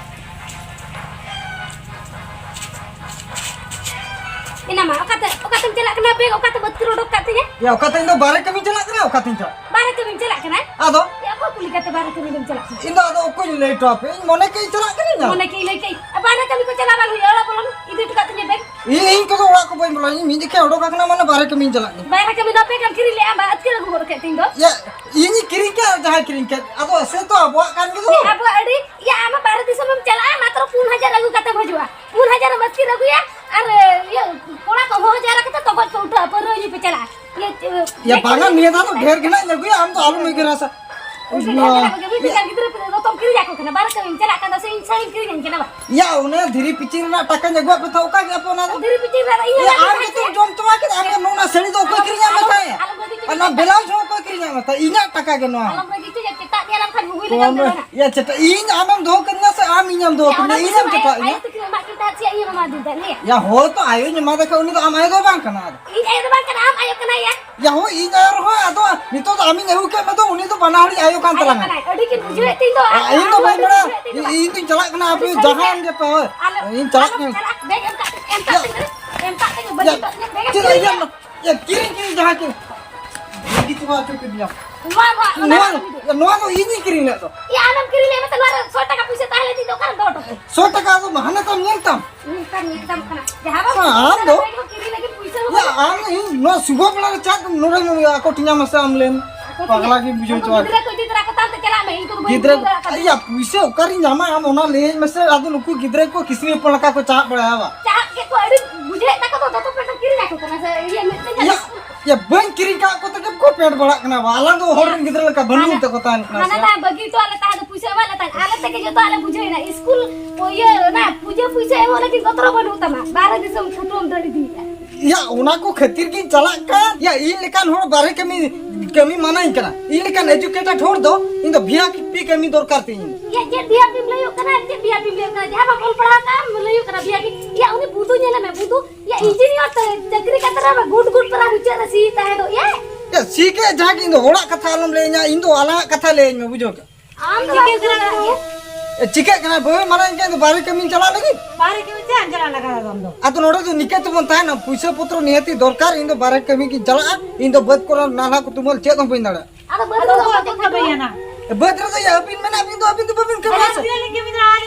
ᱮᱱᱟ ᱢᱟ, ᱚᱠᱟᱛᱮ, ᱚᱠᱟᱛᱮᱢ ᱪᱟᱞᱟᱜ ᱠᱟᱱᱟ ᱵᱮᱜᱽ? ᱚᱠᱟᱛᱮ ᱵᱟᱹᱫᱽ ᱠᱚᱨᱮ ᱚᱰᱚᱠ ᱠᱟᱜ ᱛᱤᱧᱟ? ᱭᱟ, ᱚᱠᱟᱛᱮ? ᱤᱧ ᱫᱚ ᱵᱟᱨᱦᱮ ᱠᱟᱹᱢᱤᱧ ᱪᱟᱞᱟᱜ ᱠᱟᱱᱟ, ᱚᱠᱟᱛᱮᱧ ᱪᱟᱞᱟᱜ? ᱵᱟᱨᱦᱮ ᱠᱟᱹᱢᱤᱢ ᱪᱟᱞᱟᱜ ᱠᱟᱱᱟ? ᱟᱫᱚ? ᱭᱟ, ᱚᱠᱚᱭ ᱠᱩᱞᱤ ᱠᱟᱛᱮ ᱵᱟᱨᱦᱮ ᱠᱟᱹᱢᱤ ᱫᱚᱢ ᱪᱟᱞᱟᱜ ᱠᱟᱱᱟ? ᱤᱧ ᱫᱚ ᱟᱫᱚ ᱚᱠᱚᱭ ᱞᱟᱹᱭ ᱦᱚᱴᱚ ᱟᱯᱮ? ᱤᱧ ᱢᱚᱱᱮ ᱠᱮᱫ ᱤᱧ ᱪᱟᱞᱟᱜ ᱠᱟᱹᱱᱟᱹᱧ ᱱᱟ᱾ ᱢᱚᱱᱮ ᱠᱮᱫ ᱤᱧ ᱞᱟᱹᱭ ᱠᱮᱫ, ᱵᱟᱨᱦᱮ ᱠᱟᱹᱢᱤ ᱠᱚ ᱪᱟᱞᱟᱣ ᱵᱟᱝ ᱦᱩᱭᱩᱜᱼᱟ, ᱚᱲᱟᱜ ᱵᱚᱞᱚᱱ ᱤᱫᱤ ᱦᱚᱴᱚ ᱠᱟᱜ ᱛᱤᱧᱟ ᱵᱮᱜᱽ᱾ ᱤᱧ, ᱤᱧ ᱠᱚᱫᱚ ᱚᱲᱟᱜ ᱠᱚ ᱵᱟᱹᱧ ᱵᱚᱞᱚᱱᱟ, ᱤᱧ ᱢᱤᱫ ᱡᱚᱠᱷᱮᱡ ᱚᱰᱚᱠ ᱟᱠᱟᱱᱟ ᱢᱟᱱᱮ ᱵᱟᱨᱦᱮ ᱠᱟᱹᱢᱤᱧ ᱪᱟᱞᱟᱜ ᱜᱮ᱾ ᱵᱟᱨᱦᱮ ᱠᱟᱹᱢᱤ ᱫᱚ ᱟᱯᱮ ᱠᱟᱱ ᱠᱤᱨᱤᱧ ᱞᱮᱜᱼᱟ, ᱵᱟ ᱟᱹᱛᱠᱤᱨ ᱟᱹᱜᱩ ᱜᱚᱫ ᱠᱮᱫ ᱛᱤᱧ ᱫᱚ᱾ ᱭᱟ, ᱤᱧᱤᱧ ᱠᱤᱨᱤᱧ ᱠᱮᱫ ᱟᱨ ᱡᱟᱦᱟᱸᱭ ᱠᱤᱨᱤᱧ ᱠᱮᱫ, ᱟᱫᱚ ᱥᱮ ᱛᱚ ᱟᱵᱚᱣᱟᱜ ᱠᱟᱱ ᱜᱮ ᱫᱚ᱾ ᱟᱵᱚᱣᱟᱜ ᱟᱹᱰᱤ, ᱭᱟ, ᱟᱢ ᱢᱟ ᱵᱟᱨᱦᱮ ᱫᱤᱥᱚᱢᱮᱢ ᱪᱟᱞᱟᱜᱼᱟ, ᱢᱟᱛᱨᱚ ᱯᱩᱱ ᱦᱟᱡᱟᱨ ᱟᱹᱜᱩ ᱠᱟᱛᱮᱢ ᱦᱤᱡᱩᱜᱼᱟ᱾ ᱯᱩᱱ ᱦᱟᱡᱟᱨ ᱮᱢ ᱟᱹᱛᱠᱤᱨ ᱟᱹᱜᱩᱭᱟ ᱟᱨ, ᱤᱭᱟᱹ, ᱠᱚᱲᱟ ᱠᱚ ᱦᱚᱦᱚ ᱡᱟᱣᱨᱟ ᱠᱟᱛᱮ ᱛᱚᱜᱚᱡ ᱠᱚ ᱩᱴᱷᱟᱹᱜᱼᱟ, ᱯᱟᱹᱣᱨᱟᱹ ᱧᱩ ᱯᱮ ᱪᱟᱞᱟᱜᱼᱟ᱾ ᱤᱭᱟᱹ, ᱪᱮ-, ᱭᱟ, ᱪᱮᱫ ᱵᱟᱝᱟ, ᱠᱚ ᱱᱤᱭᱟᱹ ᱫᱷᱟᱣ ᱫᱚ ᱰᱷᱮᱨ ᱜᱮ ᱱᱟᱜ ᱤᱧ ᱟᱹᱜᱩᱭᱟ, ᱟᱢ ᱫᱚ ᱟᱞᱚᱢ ᱩᱭᱦᱟᱹᱨᱟ ᱥᱮ᱾ ᱩᱭᱦᱟᱹᱨ ᱠᱟᱛᱮ ᱱᱟᱜ ᱢᱤᱫ ᱴᱟᱠᱟ ᱜᱤᱫᱽᱨᱟᱹ ᱯᱤᱫᱽᱨᱟᱹ ᱫᱚᱛᱚᱢ ᱠᱤᱨᱤᱧ ᱟᱠᱚ ᱠᱟᱱᱟ, ᱵᱟᱨᱦᱮ ᱠᱟᱹᱢᱤᱢ ᱪᱟᱞᱟᱜ ᱠᱟᱱᱟ ᱥᱮ ᱤᱧ ᱥᱟᱹᱲᱤᱢ ᱠᱤᱨᱤᱧ ᱟᱹᱧ ᱠᱟᱱᱟ ᱵᱟ? ᱭᱟ, ᱚᱱᱮ ᱫᱷᱤᱨᱤ ᱯᱤᱪᱤ ᱨᱮᱱᱟᱜ ᱴᱟᱠᱟᱧ ᱟᱹᱜᱩᱣᱟᱫ ᱯᱮ ᱛᱟᱦᱮᱸ, ᱚᱠᱟ ᱠᱮᱫᱼᱟ ᱯᱮ ᱚᱱᱟ ᱫᱚ? ᱫᱷᱤᱨᱤ ᱯᱤᱪᱤ ᱨᱮᱱᱟᱜ ᱤᱧ ᱭᱟ, ᱟᱹᱜᱩ ᱟᱢ ᱠᱟᱛᱮ ᱜᱮᱛᱚᱢ ᱡᱚᱢ ᱪᱟᱵᱟ ᱠᱮᱫ, ᱟᱢ ᱜᱮ ᱱᱚᱣᱟ ᱥᱟᱹᱲᱤ ᱫᱚ ᱚᱠᱚᱭ ᱠᱤᱨᱤᱧ ᱟᱫ ᱢᱮ ᱛᱟᱦᱮᱸᱫ? ᱟᱞᱚᱢ ᱨᱟᱹᱜᱤ ᱦᱚᱪᱚᱧᱟ᱾ ᱟᱨ ᱱᱚᱣᱟ ᱵᱞᱟᱣᱩᱡᱽ ᱦᱚᱸ ᱚᱠᱚᱭ ᱠᱤᱨᱤᱧ ᱟᱫ ᱢᱮ ᱛᱟᱦᱮᱸᱫ? ᱤᱧᱟᱹᱜ ᱴᱟᱠᱟ ᱜᱮ ᱱᱚᱣᱟ᱾ ᱟᱞᱚᱢ ᱨᱟᱹᱜᱤ ᱦᱚᱪᱚᱧᱟ, ᱪᱮᱫᱟᱜ ᱧᱮᱞᱟᱢ ᱠᱷᱟᱱ ᱜᱩᱜᱩᱭ ᱞᱮᱠᱟᱢ ᱠᱚᱢ ᱫᱟᱬᱟᱱᱟ? ᱭᱟ, ᱪᱮᱫᱟᱜ ᱤᱧ ᱟᱢᱮᱢ ᱫᱚᱦᱚ ᱠᱟᱹᱫᱤᱧᱟ ᱥᱮ ᱟᱢ ᱤᱧᱮᱢ ᱫᱚᱦᱚ ᱠᱟᱹᱫᱤᱧᱟ? ᱤᱧᱮᱢ ᱪᱮᱴᱟᱜ ᱤᱧᱟ? ᱟᱭᱳ ᱛᱟᱹᱠᱤᱱ ᱮᱢᱟᱜ ᱠᱤᱱ ᱛᱟᱦᱮᱸᱫ ᱪᱮᱫ ᱤᱧᱮᱢ ᱮᱢᱟ ᱫᱤᱧ ᱛᱟᱦᱮᱸᱫ, ᱞᱟᱹᱭᱟ? ᱭᱟ, ᱦᱳᱭ ᱛᱚ, ᱟᱭᱳᱧ ᱮᱢᱟ ᱫᱮ ᱠᱷᱟᱱ ᱩᱱᱤ ᱫᱚ ᱟᱢ ᱟᱭᱳ ᱫᱚ ᱵᱟᱝ ᱠᱟᱱᱟ ᱟᱫᱚ᱾ ᱤᱧ ᱟᱭᱳ ᱫᱚ ᱵᱟᱝ ᱠᱟᱱᱟ, ᱟᱢ ᱟᱭᱳ ᱠᱟᱱᱟᱭ ᱭᱟ᱾ ᱭᱟ, ᱦᱳᱭ, ᱤᱧ ᱟᱭᱳ ᱨᱮᱦᱚᱸ ᱟᱫᱚ ᱱᱤᱛᱚᱜ ᱫᱚ ᱟᱢᱤᱧ ᱟᱹᱜᱩ ᱠᱮᱫ ᱢᱮᱫᱚ, ᱩᱱᱤ ᱫᱚ ᱵᱟᱱᱟ ᱦᱚᱲᱤᱡ ᱟᱭᱳ ᱠᱟᱱ ᱟᱭᱳ ᱛᱟᱞᱟᱝᱟ᱾ ᱠᱟᱱᱟᱭ, ᱟᱹᱰᱤ ᱠᱤᱱ ᱵᱩᱡᱷᱟᱹᱣᱮᱫ ᱛᱤᱧ ᱫᱚ, ᱟ, ᱟᱢ ᱤᱧ ᱫᱚ ᱦᱚᱸ ᱵᱟᱹᱧ ᱟᱹᱰᱤ ᱵᱟᱲᱟᱭᱟ᱾ ᱵᱩᱡᱷᱟᱹᱣᱮᱫ ᱛᱤᱧ ᱫᱚ᱾ ᱤᱧ, ᱤᱧ ᱫᱩᱧ ᱪᱟᱞᱟᱜ ᱠᱟᱱᱟ, ᱟᱯᱮ ᱟᱞᱚ, ᱡᱟᱦᱟᱸᱭᱮᱱ ᱜᱮᱯᱮ, ᱦᱳᱭ᱾ ᱟᱞᱚ, ᱤᱧ ᱪᱟᱞᱟᱜ ᱟᱞᱚᱢ ᱠᱟᱹᱱᱟᱹᱧ᱾ ᱪᱟᱞᱟᱜ, ᱵᱮᱜᱽ ᱮᱢ ᱠᱟᱜ ᱛᱤᱧ, ᱮᱢ ᱠᱟᱜ ᱭᱟ᱾ ᱛᱤᱧ ᱠᱟᱱᱟ, ᱮᱢ ᱠᱟᱜ ᱛᱤᱧ, ᱵᱟᱹᱧ ᱭᱟ, ᱦᱟᱛᱟᱣ ᱛᱤᱧᱟᱹ, ᱵᱮᱜᱽ ᱮᱢ ᱪᱮᱫ ᱠᱟᱹᱧ ᱤᱭᱟᱹ ᱢᱮ᱾ ᱨᱮᱱᱟᱜ? ᱭᱟ, ᱠᱤᱨᱤᱧ, ᱠᱤᱨᱤᱧ ᱡᱟᱦᱟᱸ ᱠᱤᱨᱤᱧ᱾ ᱵᱟᱹᱜᱤ ᱪᱟᱵᱟ ᱦᱚᱪᱚ ᱠᱤᱫᱤᱧᱟᱢ᱾ ᱱᱚᱣᱟ ᱫᱚ ᱦᱟᱸᱜ, ᱚᱱᱟ ᱱᱚᱣᱟ, ᱦᱟᱸᱜ ᱤᱫᱤ ᱫᱚ᱾ ᱭᱟ, ᱱᱚᱣᱟ ᱫᱚ ᱤᱧᱤᱧ ᱠᱤᱨᱤᱧ ᱞᱮᱫ ᱫᱚ᱾ ᱭᱟ, ᱟᱢᱮᱢ ᱠᱤᱨᱤᱧ ᱞᱮᱫ ᱢᱮᱛᱮ ᱱᱚᱣᱟ ᱨᱮ ᱥᱚ ᱴᱟᱠᱟ ᱯᱩᱭᱥᱟᱹ ᱛᱟᱦᱮᱸ ᱞᱮᱱ ᱛᱤᱧ ᱫᱚ, ᱚᱠᱟᱨᱮᱢ ᱫᱚᱦᱚ ᱦᱚᱴᱚ ᱠᱮᱫᱟ? ᱥᱚ ᱴᱟᱠᱟ ᱫᱚ ᱦᱟᱱᱮ ᱛᱟᱢ ᱧᱮᱞ ᱛᱟᱢ᱾ ᱱᱮᱛᱟᱨ ᱧᱮᱞ ᱛᱟᱢ ᱠᱟᱱᱟ᱾ ᱡᱟᱦᱟᱸ ᱵᱟᱝ ᱟᱢ ᱫᱚ? ᱵᱮᱜᱽ ᱦᱚᱸ ᱠᱤᱨᱤᱧ ᱞᱟᱹᱜᱤᱫ ᱯᱩᱭᱥᱟᱹ ᱦᱚᱸ ᱭᱟ, ᱵᱟᱹᱱᱩᱜ᱾ ᱟᱢ ᱤᱧ ᱱᱚᱣᱟ ᱥᱩᱵᱷᱚ ᱵᱮᱲᱟ ᱨᱮ ᱪᱟᱜ ᱱᱚᱰᱮ ᱟᱠᱚᱴ ᱤᱧᱟᱢ ᱢᱟᱥᱮ ᱟᱢ ᱞᱟᱹᱭ ᱢᱮ᱾ ᱟᱠᱚᱴ ᱤᱧᱟᱢ᱾ ᱯᱟᱜᱽᱞᱟ ᱜᱤᱧ ᱵᱩᱡᱷᱟᱹᱣ ᱟᱠᱚ ᱦᱚᱪᱚᱣᱟᱜ᱾ ᱜᱤᱫᱽᱨᱟᱹ ᱠᱚ ᱤᱫᱤ ᱛᱚᱨᱟ ᱠᱚ ᱛᱟᱢ ᱛᱮ ᱪᱟᱞᱟᱜ ᱢᱮ, ᱤᱧ ᱠᱚᱫᱚ ᱵᱟᱹᱧ ᱜᱤᱫᱽᱨᱟᱹ ᱵᱩᱡᱷᱟᱹᱣ ᱫᱟᱲᱮᱭᱟᱜ ᱠᱟᱱᱟ᱾ ᱭᱟ, ᱯᱩᱭᱥᱟᱹ ᱚᱠᱟᱨᱤᱧ ᱧᱟᱢᱟ ᱟᱢ ᱚᱱᱟ ᱞᱟᱹᱭᱟᱹᱧ ᱢᱮᱥᱮ, ᱟᱫᱚ ᱱᱩᱠᱩ ᱜᱤᱫᱽᱨᱟᱹ ᱠᱚ ᱠᱤᱥᱱᱤ ᱦᱚᱯᱚᱱ ᱞᱮᱠᱟ ᱠᱚ ᱪᱟᱦᱟᱜ ᱵᱟᱲᱟᱭᱟ ᱵᱟ᱾ ᱪᱟᱦᱟᱜ ᱜᱮᱠᱚ ᱟᱹᱰᱤ ᱵᱩᱡᱷᱟᱹᱣᱮᱫ ᱛᱟᱠᱚ ᱫᱚ, ᱫᱚᱛᱚ ᱯᱮᱱᱴ ᱠᱤᱨᱤᱧ ᱟᱠᱚ ᱠᱟᱱᱟ ᱥᱮ, ᱤᱭᱟᱹ ᱢᱤᱫᱴᱮᱱ ᱭᱟ, ᱭᱟ, ᱵᱟᱹᱧ ᱠᱤᱨᱤᱧ ᱠᱟᱜ ᱠᱚ ᱛᱮᱜᱮ ᱠᱚ ᱯᱮᱱᱴ ᱵᱟᱲᱟᱜ ᱠᱟᱱᱟ ᱵᱟ, ᱟᱞᱟᱝ ᱫᱚ ᱦᱚᱲ ᱨᱮᱱ ᱜᱤᱫᱽᱨᱟᱹ ᱞᱮᱠᱟ ᱵᱟᱹᱱᱩᱜ ᱦᱟᱱᱟ, ᱛᱟᱠᱚ ᱛᱟᱦᱮᱱ ᱠᱟᱱᱟ ᱦᱟᱱᱟ ᱥᱮ᱾ ᱫᱷᱟᱣ ᱵᱟᱹᱜᱤ ᱦᱚᱴᱚᱣᱟᱜ ᱞᱮ ᱛᱟᱦᱮᱸ ᱫᱚ ᱯᱩᱭᱥᱟᱹ ᱪᱟᱵᱟ ᱞᱮᱛᱟᱧ, ᱟᱞᱮ ᱛᱮᱜᱮ ᱡᱚᱛᱚ ᱟᱞᱮ ᱵᱩᱡᱷᱟᱹᱣ ᱮᱱᱟ᱾ ᱤᱥᱠᱩᱞ ᱤᱭᱟᱹ ᱚᱱᱟ ᱯᱩᱡᱟᱹ ᱯᱩᱭᱥᱟᱹ ᱮᱢᱚᱜ ᱞᱟᱹᱜᱤᱫ ᱜᱚᱛᱨᱚ ᱵᱟᱹᱱᱩᱜ ᱛᱟᱢᱟ, ᱵᱟᱦᱨᱮ ᱫᱤᱥᱚᱢ ᱪᱷᱩᱴᱩᱢ ᱫᱟᱹᱲ ᱤᱫᱤᱭᱮᱫᱟ᱾ ᱭᱟ, ᱚᱱᱟ ᱠᱚ ᱠᱷᱟᱹᱛᱤᱨ ᱜᱤᱧ ᱪᱟᱞᱟᱜ ᱠᱟᱱ᱾ ᱭᱟ, ᱤᱧ ᱞᱮᱠᱟᱱ ᱦᱚᱲ ᱵᱟᱦᱨᱮ ᱠᱟᱹᱢᱤ, ᱠᱟᱹᱢᱤ ᱢᱟᱱᱟᱧ ᱠᱟᱱᱟ᱾ ᱤᱧ ᱞᱮᱠᱟᱱ educated ᱦᱚᱲ ᱫᱚ ᱤᱧ ᱫᱚ V I P ᱠᱟᱹᱢᱤ ᱫᱚᱨᱠᱟᱨ ᱛᱤᱧ᱾ ᱭᱟ, ᱪᱮᱫ V I P ᱞᱟᱹᱭᱚᱜ ᱠᱟᱱᱟ? ᱪᱮᱫ V I P ᱞᱟᱹᱭᱚᱜ ᱠᱟᱱᱟ? ᱡᱟᱦᱟᱸ ᱵᱟᱢ ᱚᱞ ᱯᱟᱲᱦᱟᱣ ᱠᱟᱜᱼᱟ, ᱞᱟᱹᱭᱚᱜ ᱠᱟᱱᱟ V I P᱾ ᱭᱟ, ᱩᱱᱤ ᱵᱩᱫᱩ ᱧᱮᱞᱮ ᱢᱮ, ᱵᱩᱫᱩ᱾ ᱭᱟ, engineer ᱛᱮ ᱪᱟᱹᱠᱨᱤ ᱠᱟᱛᱮ ᱨᱮ ᱜᱩᱰ ᱜᱩᱰ ᱛᱚᱨᱟ ᱢᱩᱪᱟᱹᱫ ᱨᱮ ᱥᱤ ᱛᱟᱦᱮᱸ ᱫᱚ, ᱭᱟ᱾ ᱭᱟ, ᱥᱤ ᱠᱮ ᱡᱟᱦᱟᱸ ᱜᱮ, ᱤᱧ ᱫᱚ ᱦᱚᱲᱟᱜ ᱠᱟᱛᱷᱟ ᱟᱞᱚᱢ ᱞᱟᱹᱭᱟᱹᱧᱟ, ᱤᱧ ᱫᱚ ᱟᱞᱟᱝᱟᱜ ᱠᱟᱛᱷᱟ ᱞᱟᱹᱭᱟᱹᱧ ᱢᱮ, ᱵᱩᱡᱷᱟᱹᱣ ᱠᱮᱫ? ᱟᱢ ᱫᱚ ᱪᱤᱠᱟᱹᱜ ᱵᱟᱢ ᱠᱟᱱᱟ ᱵᱩᱡᱷᱟᱹᱣ ᱫᱚ? ᱫᱟᱲᱮᱭᱟᱜᱼᱟ᱾ ᱮ, ᱪᱤᱠᱟᱹᱜ ᱠᱟᱱᱟ? ᱵᱟᱹᱦᱩᱭ ᱢᱟᱨᱟᱝ ᱠᱟᱱ ᱫᱚ ᱵᱟᱦᱨᱮ ᱠᱟᱹᱢᱤᱧ ᱪᱟᱞᱟᱜ ᱞᱟᱹᱜᱤᱫ᱾ ᱵᱟᱦᱨᱮ ᱠᱟᱹᱢᱤ ᱪᱮᱫ ᱮᱢ ᱪᱟᱞᱟᱜ ᱞᱟᱜᱟᱣ ᱟᱢ ᱫᱚ? ᱟᱫᱚ ᱱᱚᱰᱮ ᱫᱚ ᱱᱤᱠᱟᱹ ᱛᱮᱵᱚᱱ ᱛᱟᱦᱮᱱᱟ, ᱯᱩᱭᱥᱟᱹ ᱯᱚᱛᱨᱚ ᱱᱤᱦᱟᱹᱛᱤ ᱫᱚᱨᱠᱟᱨ, ᱤᱧ ᱫᱚ ᱵᱟᱦᱨᱮ ᱠᱟᱹᱢᱤ ᱜᱤᱧ ᱪᱟᱞᱟᱜᱼᱟ, ᱤᱧ ᱫᱚ ᱵᱟᱹᱫᱽ ᱠᱚᱨᱮ ᱱᱟᱞᱦᱟ ᱠᱚ ᱛᱩᱢᱟᱹᱞ ᱪᱮᱫ ᱦᱚᱸ ᱵᱟᱹᱧ ᱫᱟᱲᱮᱭᱟᱜᱼᱟ᱾ ᱟᱫᱚ ᱵᱟᱹᱫᱽ ᱟᱫᱚ ᱨᱮᱫᱚ ᱚᱠᱚᱭ ᱵᱟᱠᱚ ᱠᱚ ᱠᱟᱹᱢᱤᱭᱟ ᱠᱟᱹᱢᱤᱭᱟ᱾ ᱱᱟ? ᱵᱟᱹᱫᱽ ᱨᱮᱫᱚ ᱭᱟ ᱟᱹᱵᱤᱱ ᱢᱮᱱᱟᱜ ᱵᱤᱱ ᱫᱚ, ᱟᱹᱵᱤᱱ ᱫᱚ ᱵᱟᱹᱵᱤᱱ ᱠᱟᱹᱢᱤᱭᱟ ᱟᱨ ᱥᱮ?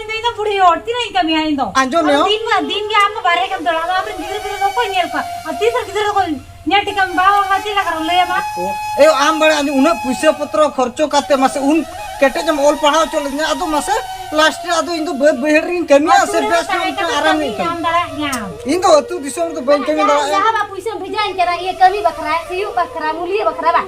ᱤᱧ ᱫᱚ ᱵᱩᱲᱦᱤ ᱦᱚᱲ, ᱛᱤᱱᱟᱹᱜ ᱤᱧ ᱠᱟᱹᱢᱤᱭᱟ ᱤᱧ ᱫᱚ? ᱟᱸᱡᱚᱢ ᱢᱮ᱾ ᱟᱫᱚ ᱫᱤᱱ ᱢᱟ, ᱫᱤᱱ ᱜᱮ ᱟᱢ ᱫᱚ ᱵᱟᱦᱨᱮ ᱜᱮᱢ ᱫᱟᱬᱟᱱᱟ, ᱟᱢᱨᱮᱱ ᱜᱤᱫᱽᱨᱟᱹ ᱯᱤᱫᱽᱨᱟᱹ ᱫᱚ ᱚᱠᱚᱭ ᱧᱮᱞ ᱠᱚᱣᱟ? ᱟᱨ ᱛᱤᱥ ᱨᱮ ᱜᱤᱫᱽᱨᱟᱹ ᱫᱚᱠᱚ ᱧᱮᱞ ᱴᱷᱤᱠᱟᱢ ᱵᱟᱵᱟ ᱢᱟ ᱪᱮᱫ ᱞᱮᱠᱟ ᱨᱮᱢ ᱞᱟᱹᱭ ᱟᱢᱟ? ᱮ, ᱟᱢ ᱵᱟᱲᱟᱭᱟ ᱩᱱᱟᱹᱜ ᱯᱩᱭᱥᱟᱹ ᱯᱚᱛᱨᱚ ᱠᱷᱚᱨᱪᱚ ᱠᱟᱛᱮ ᱢᱟᱥᱮ ᱩᱱ ᱠᱮᱴᱮᱡ ᱮᱢ ᱚᱞ ᱯᱟᱲᱦᱟᱣ ᱦᱚᱪᱚ ᱞᱤᱫᱤᱧᱟ, ᱟᱫᱚ ᱢᱟᱥᱮ last ᱨᱮ ᱟᱫᱚ ᱤᱧ ᱫᱚ ᱵᱟᱹᱫᱽ ᱵᱟᱹᱭᱦᱟᱹᱲ ᱨᱤᱧ ᱠᱟᱹᱢᱤᱭᱟ ᱟᱹᱛᱩ ᱥᱮ ᱨᱮ ᱵᱮᱥ ᱛᱟᱦᱮᱸ ᱧᱚᱜ ᱠᱟᱛᱮ ᱟᱨᱟᱢ ᱠᱟᱹᱢᱤ ᱤᱧ ᱠᱟᱹᱢᱤᱭᱟ? ᱧᱟᱢ ᱫᱟᱲᱮᱭᱟᱜ ᱜᱮᱭᱟᱢ᱾ ᱤᱧ ᱫᱚ ᱟᱹᱛᱩ ᱫᱤᱥᱚᱢ ᱨᱮᱫᱚ ᱵᱟᱹᱧ ᱠᱟᱹᱢᱤ ᱡᱟᱦᱟᱸ, ᱫᱟᱲᱮᱭᱟᱜᱼᱟ᱾ ᱡᱟᱦᱟᱸ ᱵᱟ ᱯᱩᱭᱥᱟᱹᱢ ᱵᱷᱮᱡᱟᱧ ᱠᱟᱱᱟ, ᱤᱭᱟᱹ ᱠᱟᱹᱢᱤ ᱵᱟᱠᱷᱨᱟ, ᱥᱤᱭᱳᱜ ᱵᱟᱠᱷᱨᱟ, ᱢᱩᱞᱤᱭᱟᱹ ᱵᱟᱠᱷᱨᱟ ᱵᱟ?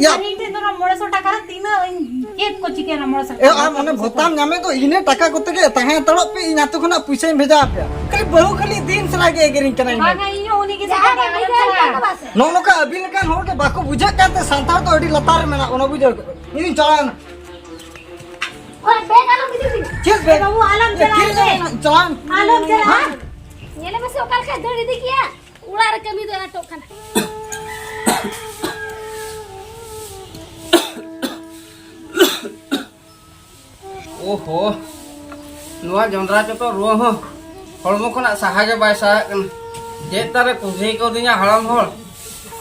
ᱭᱟ᱾ ᱟᱨ ᱤᱧ ᱴᱷᱮᱱ ᱫᱚ ᱚᱱᱟ ᱢᱚᱬᱮ ᱥᱚ ᱴᱟᱠᱟ ᱨᱮ ᱛᱤᱱᱟᱹᱜ ᱤᱧ ᱪᱮᱫ ᱠᱚ ᱪᱤᱠᱟᱹᱭᱟ ᱚᱱᱟ ᱢᱚᱬᱮ ᱥᱚ ᱮ, ᱴᱟᱠᱟ ᱟᱢ ᱨᱮ? ᱚᱱᱮ ᱵᱷᱚᱛᱟᱢ ᱧᱟᱢᱮᱫ ᱫᱚ, ᱤᱱᱟᱹ ᱴᱟᱠᱟ ᱠᱚᱛᱮ ᱜᱮ ᱛᱟᱦᱮᱸ ᱦᱟᱛᱟᱲᱚᱜ ᱯᱮ, ᱤᱧ ᱟᱹᱛᱩ ᱠᱷᱚᱱᱟᱜ ᱯᱩᱭᱥᱟᱹᱧ ᱵᱷᱮᱡᱟ ᱟᱯᱮᱭᱟ᱾ ᱠᱷᱟᱹᱞᱤ ᱵᱟᱹᱦᱩ ᱠᱷᱟᱹᱞᱤ ᱫᱤᱱ ᱥᱟᱨᱟ ᱜᱮ ᱮᱜᱮᱨᱤᱧ ᱠᱟᱱᱟ ᱤᱧ᱾ ᱵᱟᱝᱟ, ᱤᱧ ᱦᱚᱸ ᱩᱱᱤ ᱜᱮ ᱡᱟᱦᱟᱸ ᱥᱮᱛᱟᱜ ᱵᱮᱱ ᱵᱮᱲᱟ ᱵᱩᱡᱷᱟᱹᱣ ᱪᱟᱞᱟᱜᱼᱟ᱾ ᱠᱟᱱᱟ ᱵᱟᱥᱮ? ᱱᱚᱜᱼᱚ ᱱᱚᱝᱠᱟ ᱟᱹᱵᱤᱱ ᱞᱮᱠᱟᱱ ᱦᱚᱲ ᱜᱮ ᱵᱟᱠᱚ ᱵᱩᱡᱷᱟᱹᱜ ᱠᱟᱱᱛᱮ ᱥᱟᱱᱛᱟᱲ ᱫᱚ ᱟᱹᱰᱤ ᱞᱟᱛᱟᱨ ᱨᱮ ᱢᱮᱱᱟᱜ ᱵᱚᱱᱟ, ᱵᱩᱡᱷᱟᱹᱣ ᱠᱮᱫᱟ᱾ ᱤᱧ ᱪᱟᱞᱟᱣᱮᱱᱟ᱾ ᱚᱱᱟ ᱵᱮᱜᱽ ᱟᱞᱚᱢ ᱤᱫᱤ ᱛᱤᱧᱟ᱾ ᱪᱮᱫ ᱵᱮᱜᱽ? ᱮ ᱵᱟᱹᱵᱩ, ᱟᱞᱚᱢ ᱮ, ᱪᱟᱞᱟᱜᱼᱟ ᱛᱤᱨᱮ ᱥᱮ᱾ ᱪᱟᱞᱟᱣᱮᱱᱟ? ᱪᱟᱞᱟᱣᱮᱱᱟ᱾ ᱟᱞᱚᱢ ᱪᱟᱞᱟᱜᱼᱟ᱾ ᱦᱮᱸ? ᱧᱮᱞᱮ ᱢᱮᱥᱮ ᱚᱠᱟ ᱞᱮᱠᱟᱭ ᱫᱟᱹᱲ ᱤᱫᱤ ᱠᱮᱜᱼᱟ᱾ ᱚᱲᱟᱜ ᱨᱮ ᱠᱟᱹᱢᱤ ᱫᱚ ᱟᱴᱚᱜ ᱠᱟᱱᱟ᱾ ᱳᱦᱳ, ᱱᱚᱣᱟ ᱡᱚᱱᱰᱨᱟ ᱪᱚᱴᱚ ᱨᱩᱣᱟᱹ ᱦᱚᱸ ᱦᱚᱲᱢᱚ ᱠᱷᱚᱱᱟᱜ ᱥᱟᱦᱟ ᱜᱮ ᱵᱟᱭ ᱥᱟᱦᱟᱜ ᱠᱟᱱᱟ᱾ ᱪᱮᱫ ᱛᱟᱨᱮ ᱠᱩᱞᱦᱤ ᱠᱟᱣᱫᱤᱧᱟ ᱦᱟᱲᱟᱢ ᱦᱚᱲ᱾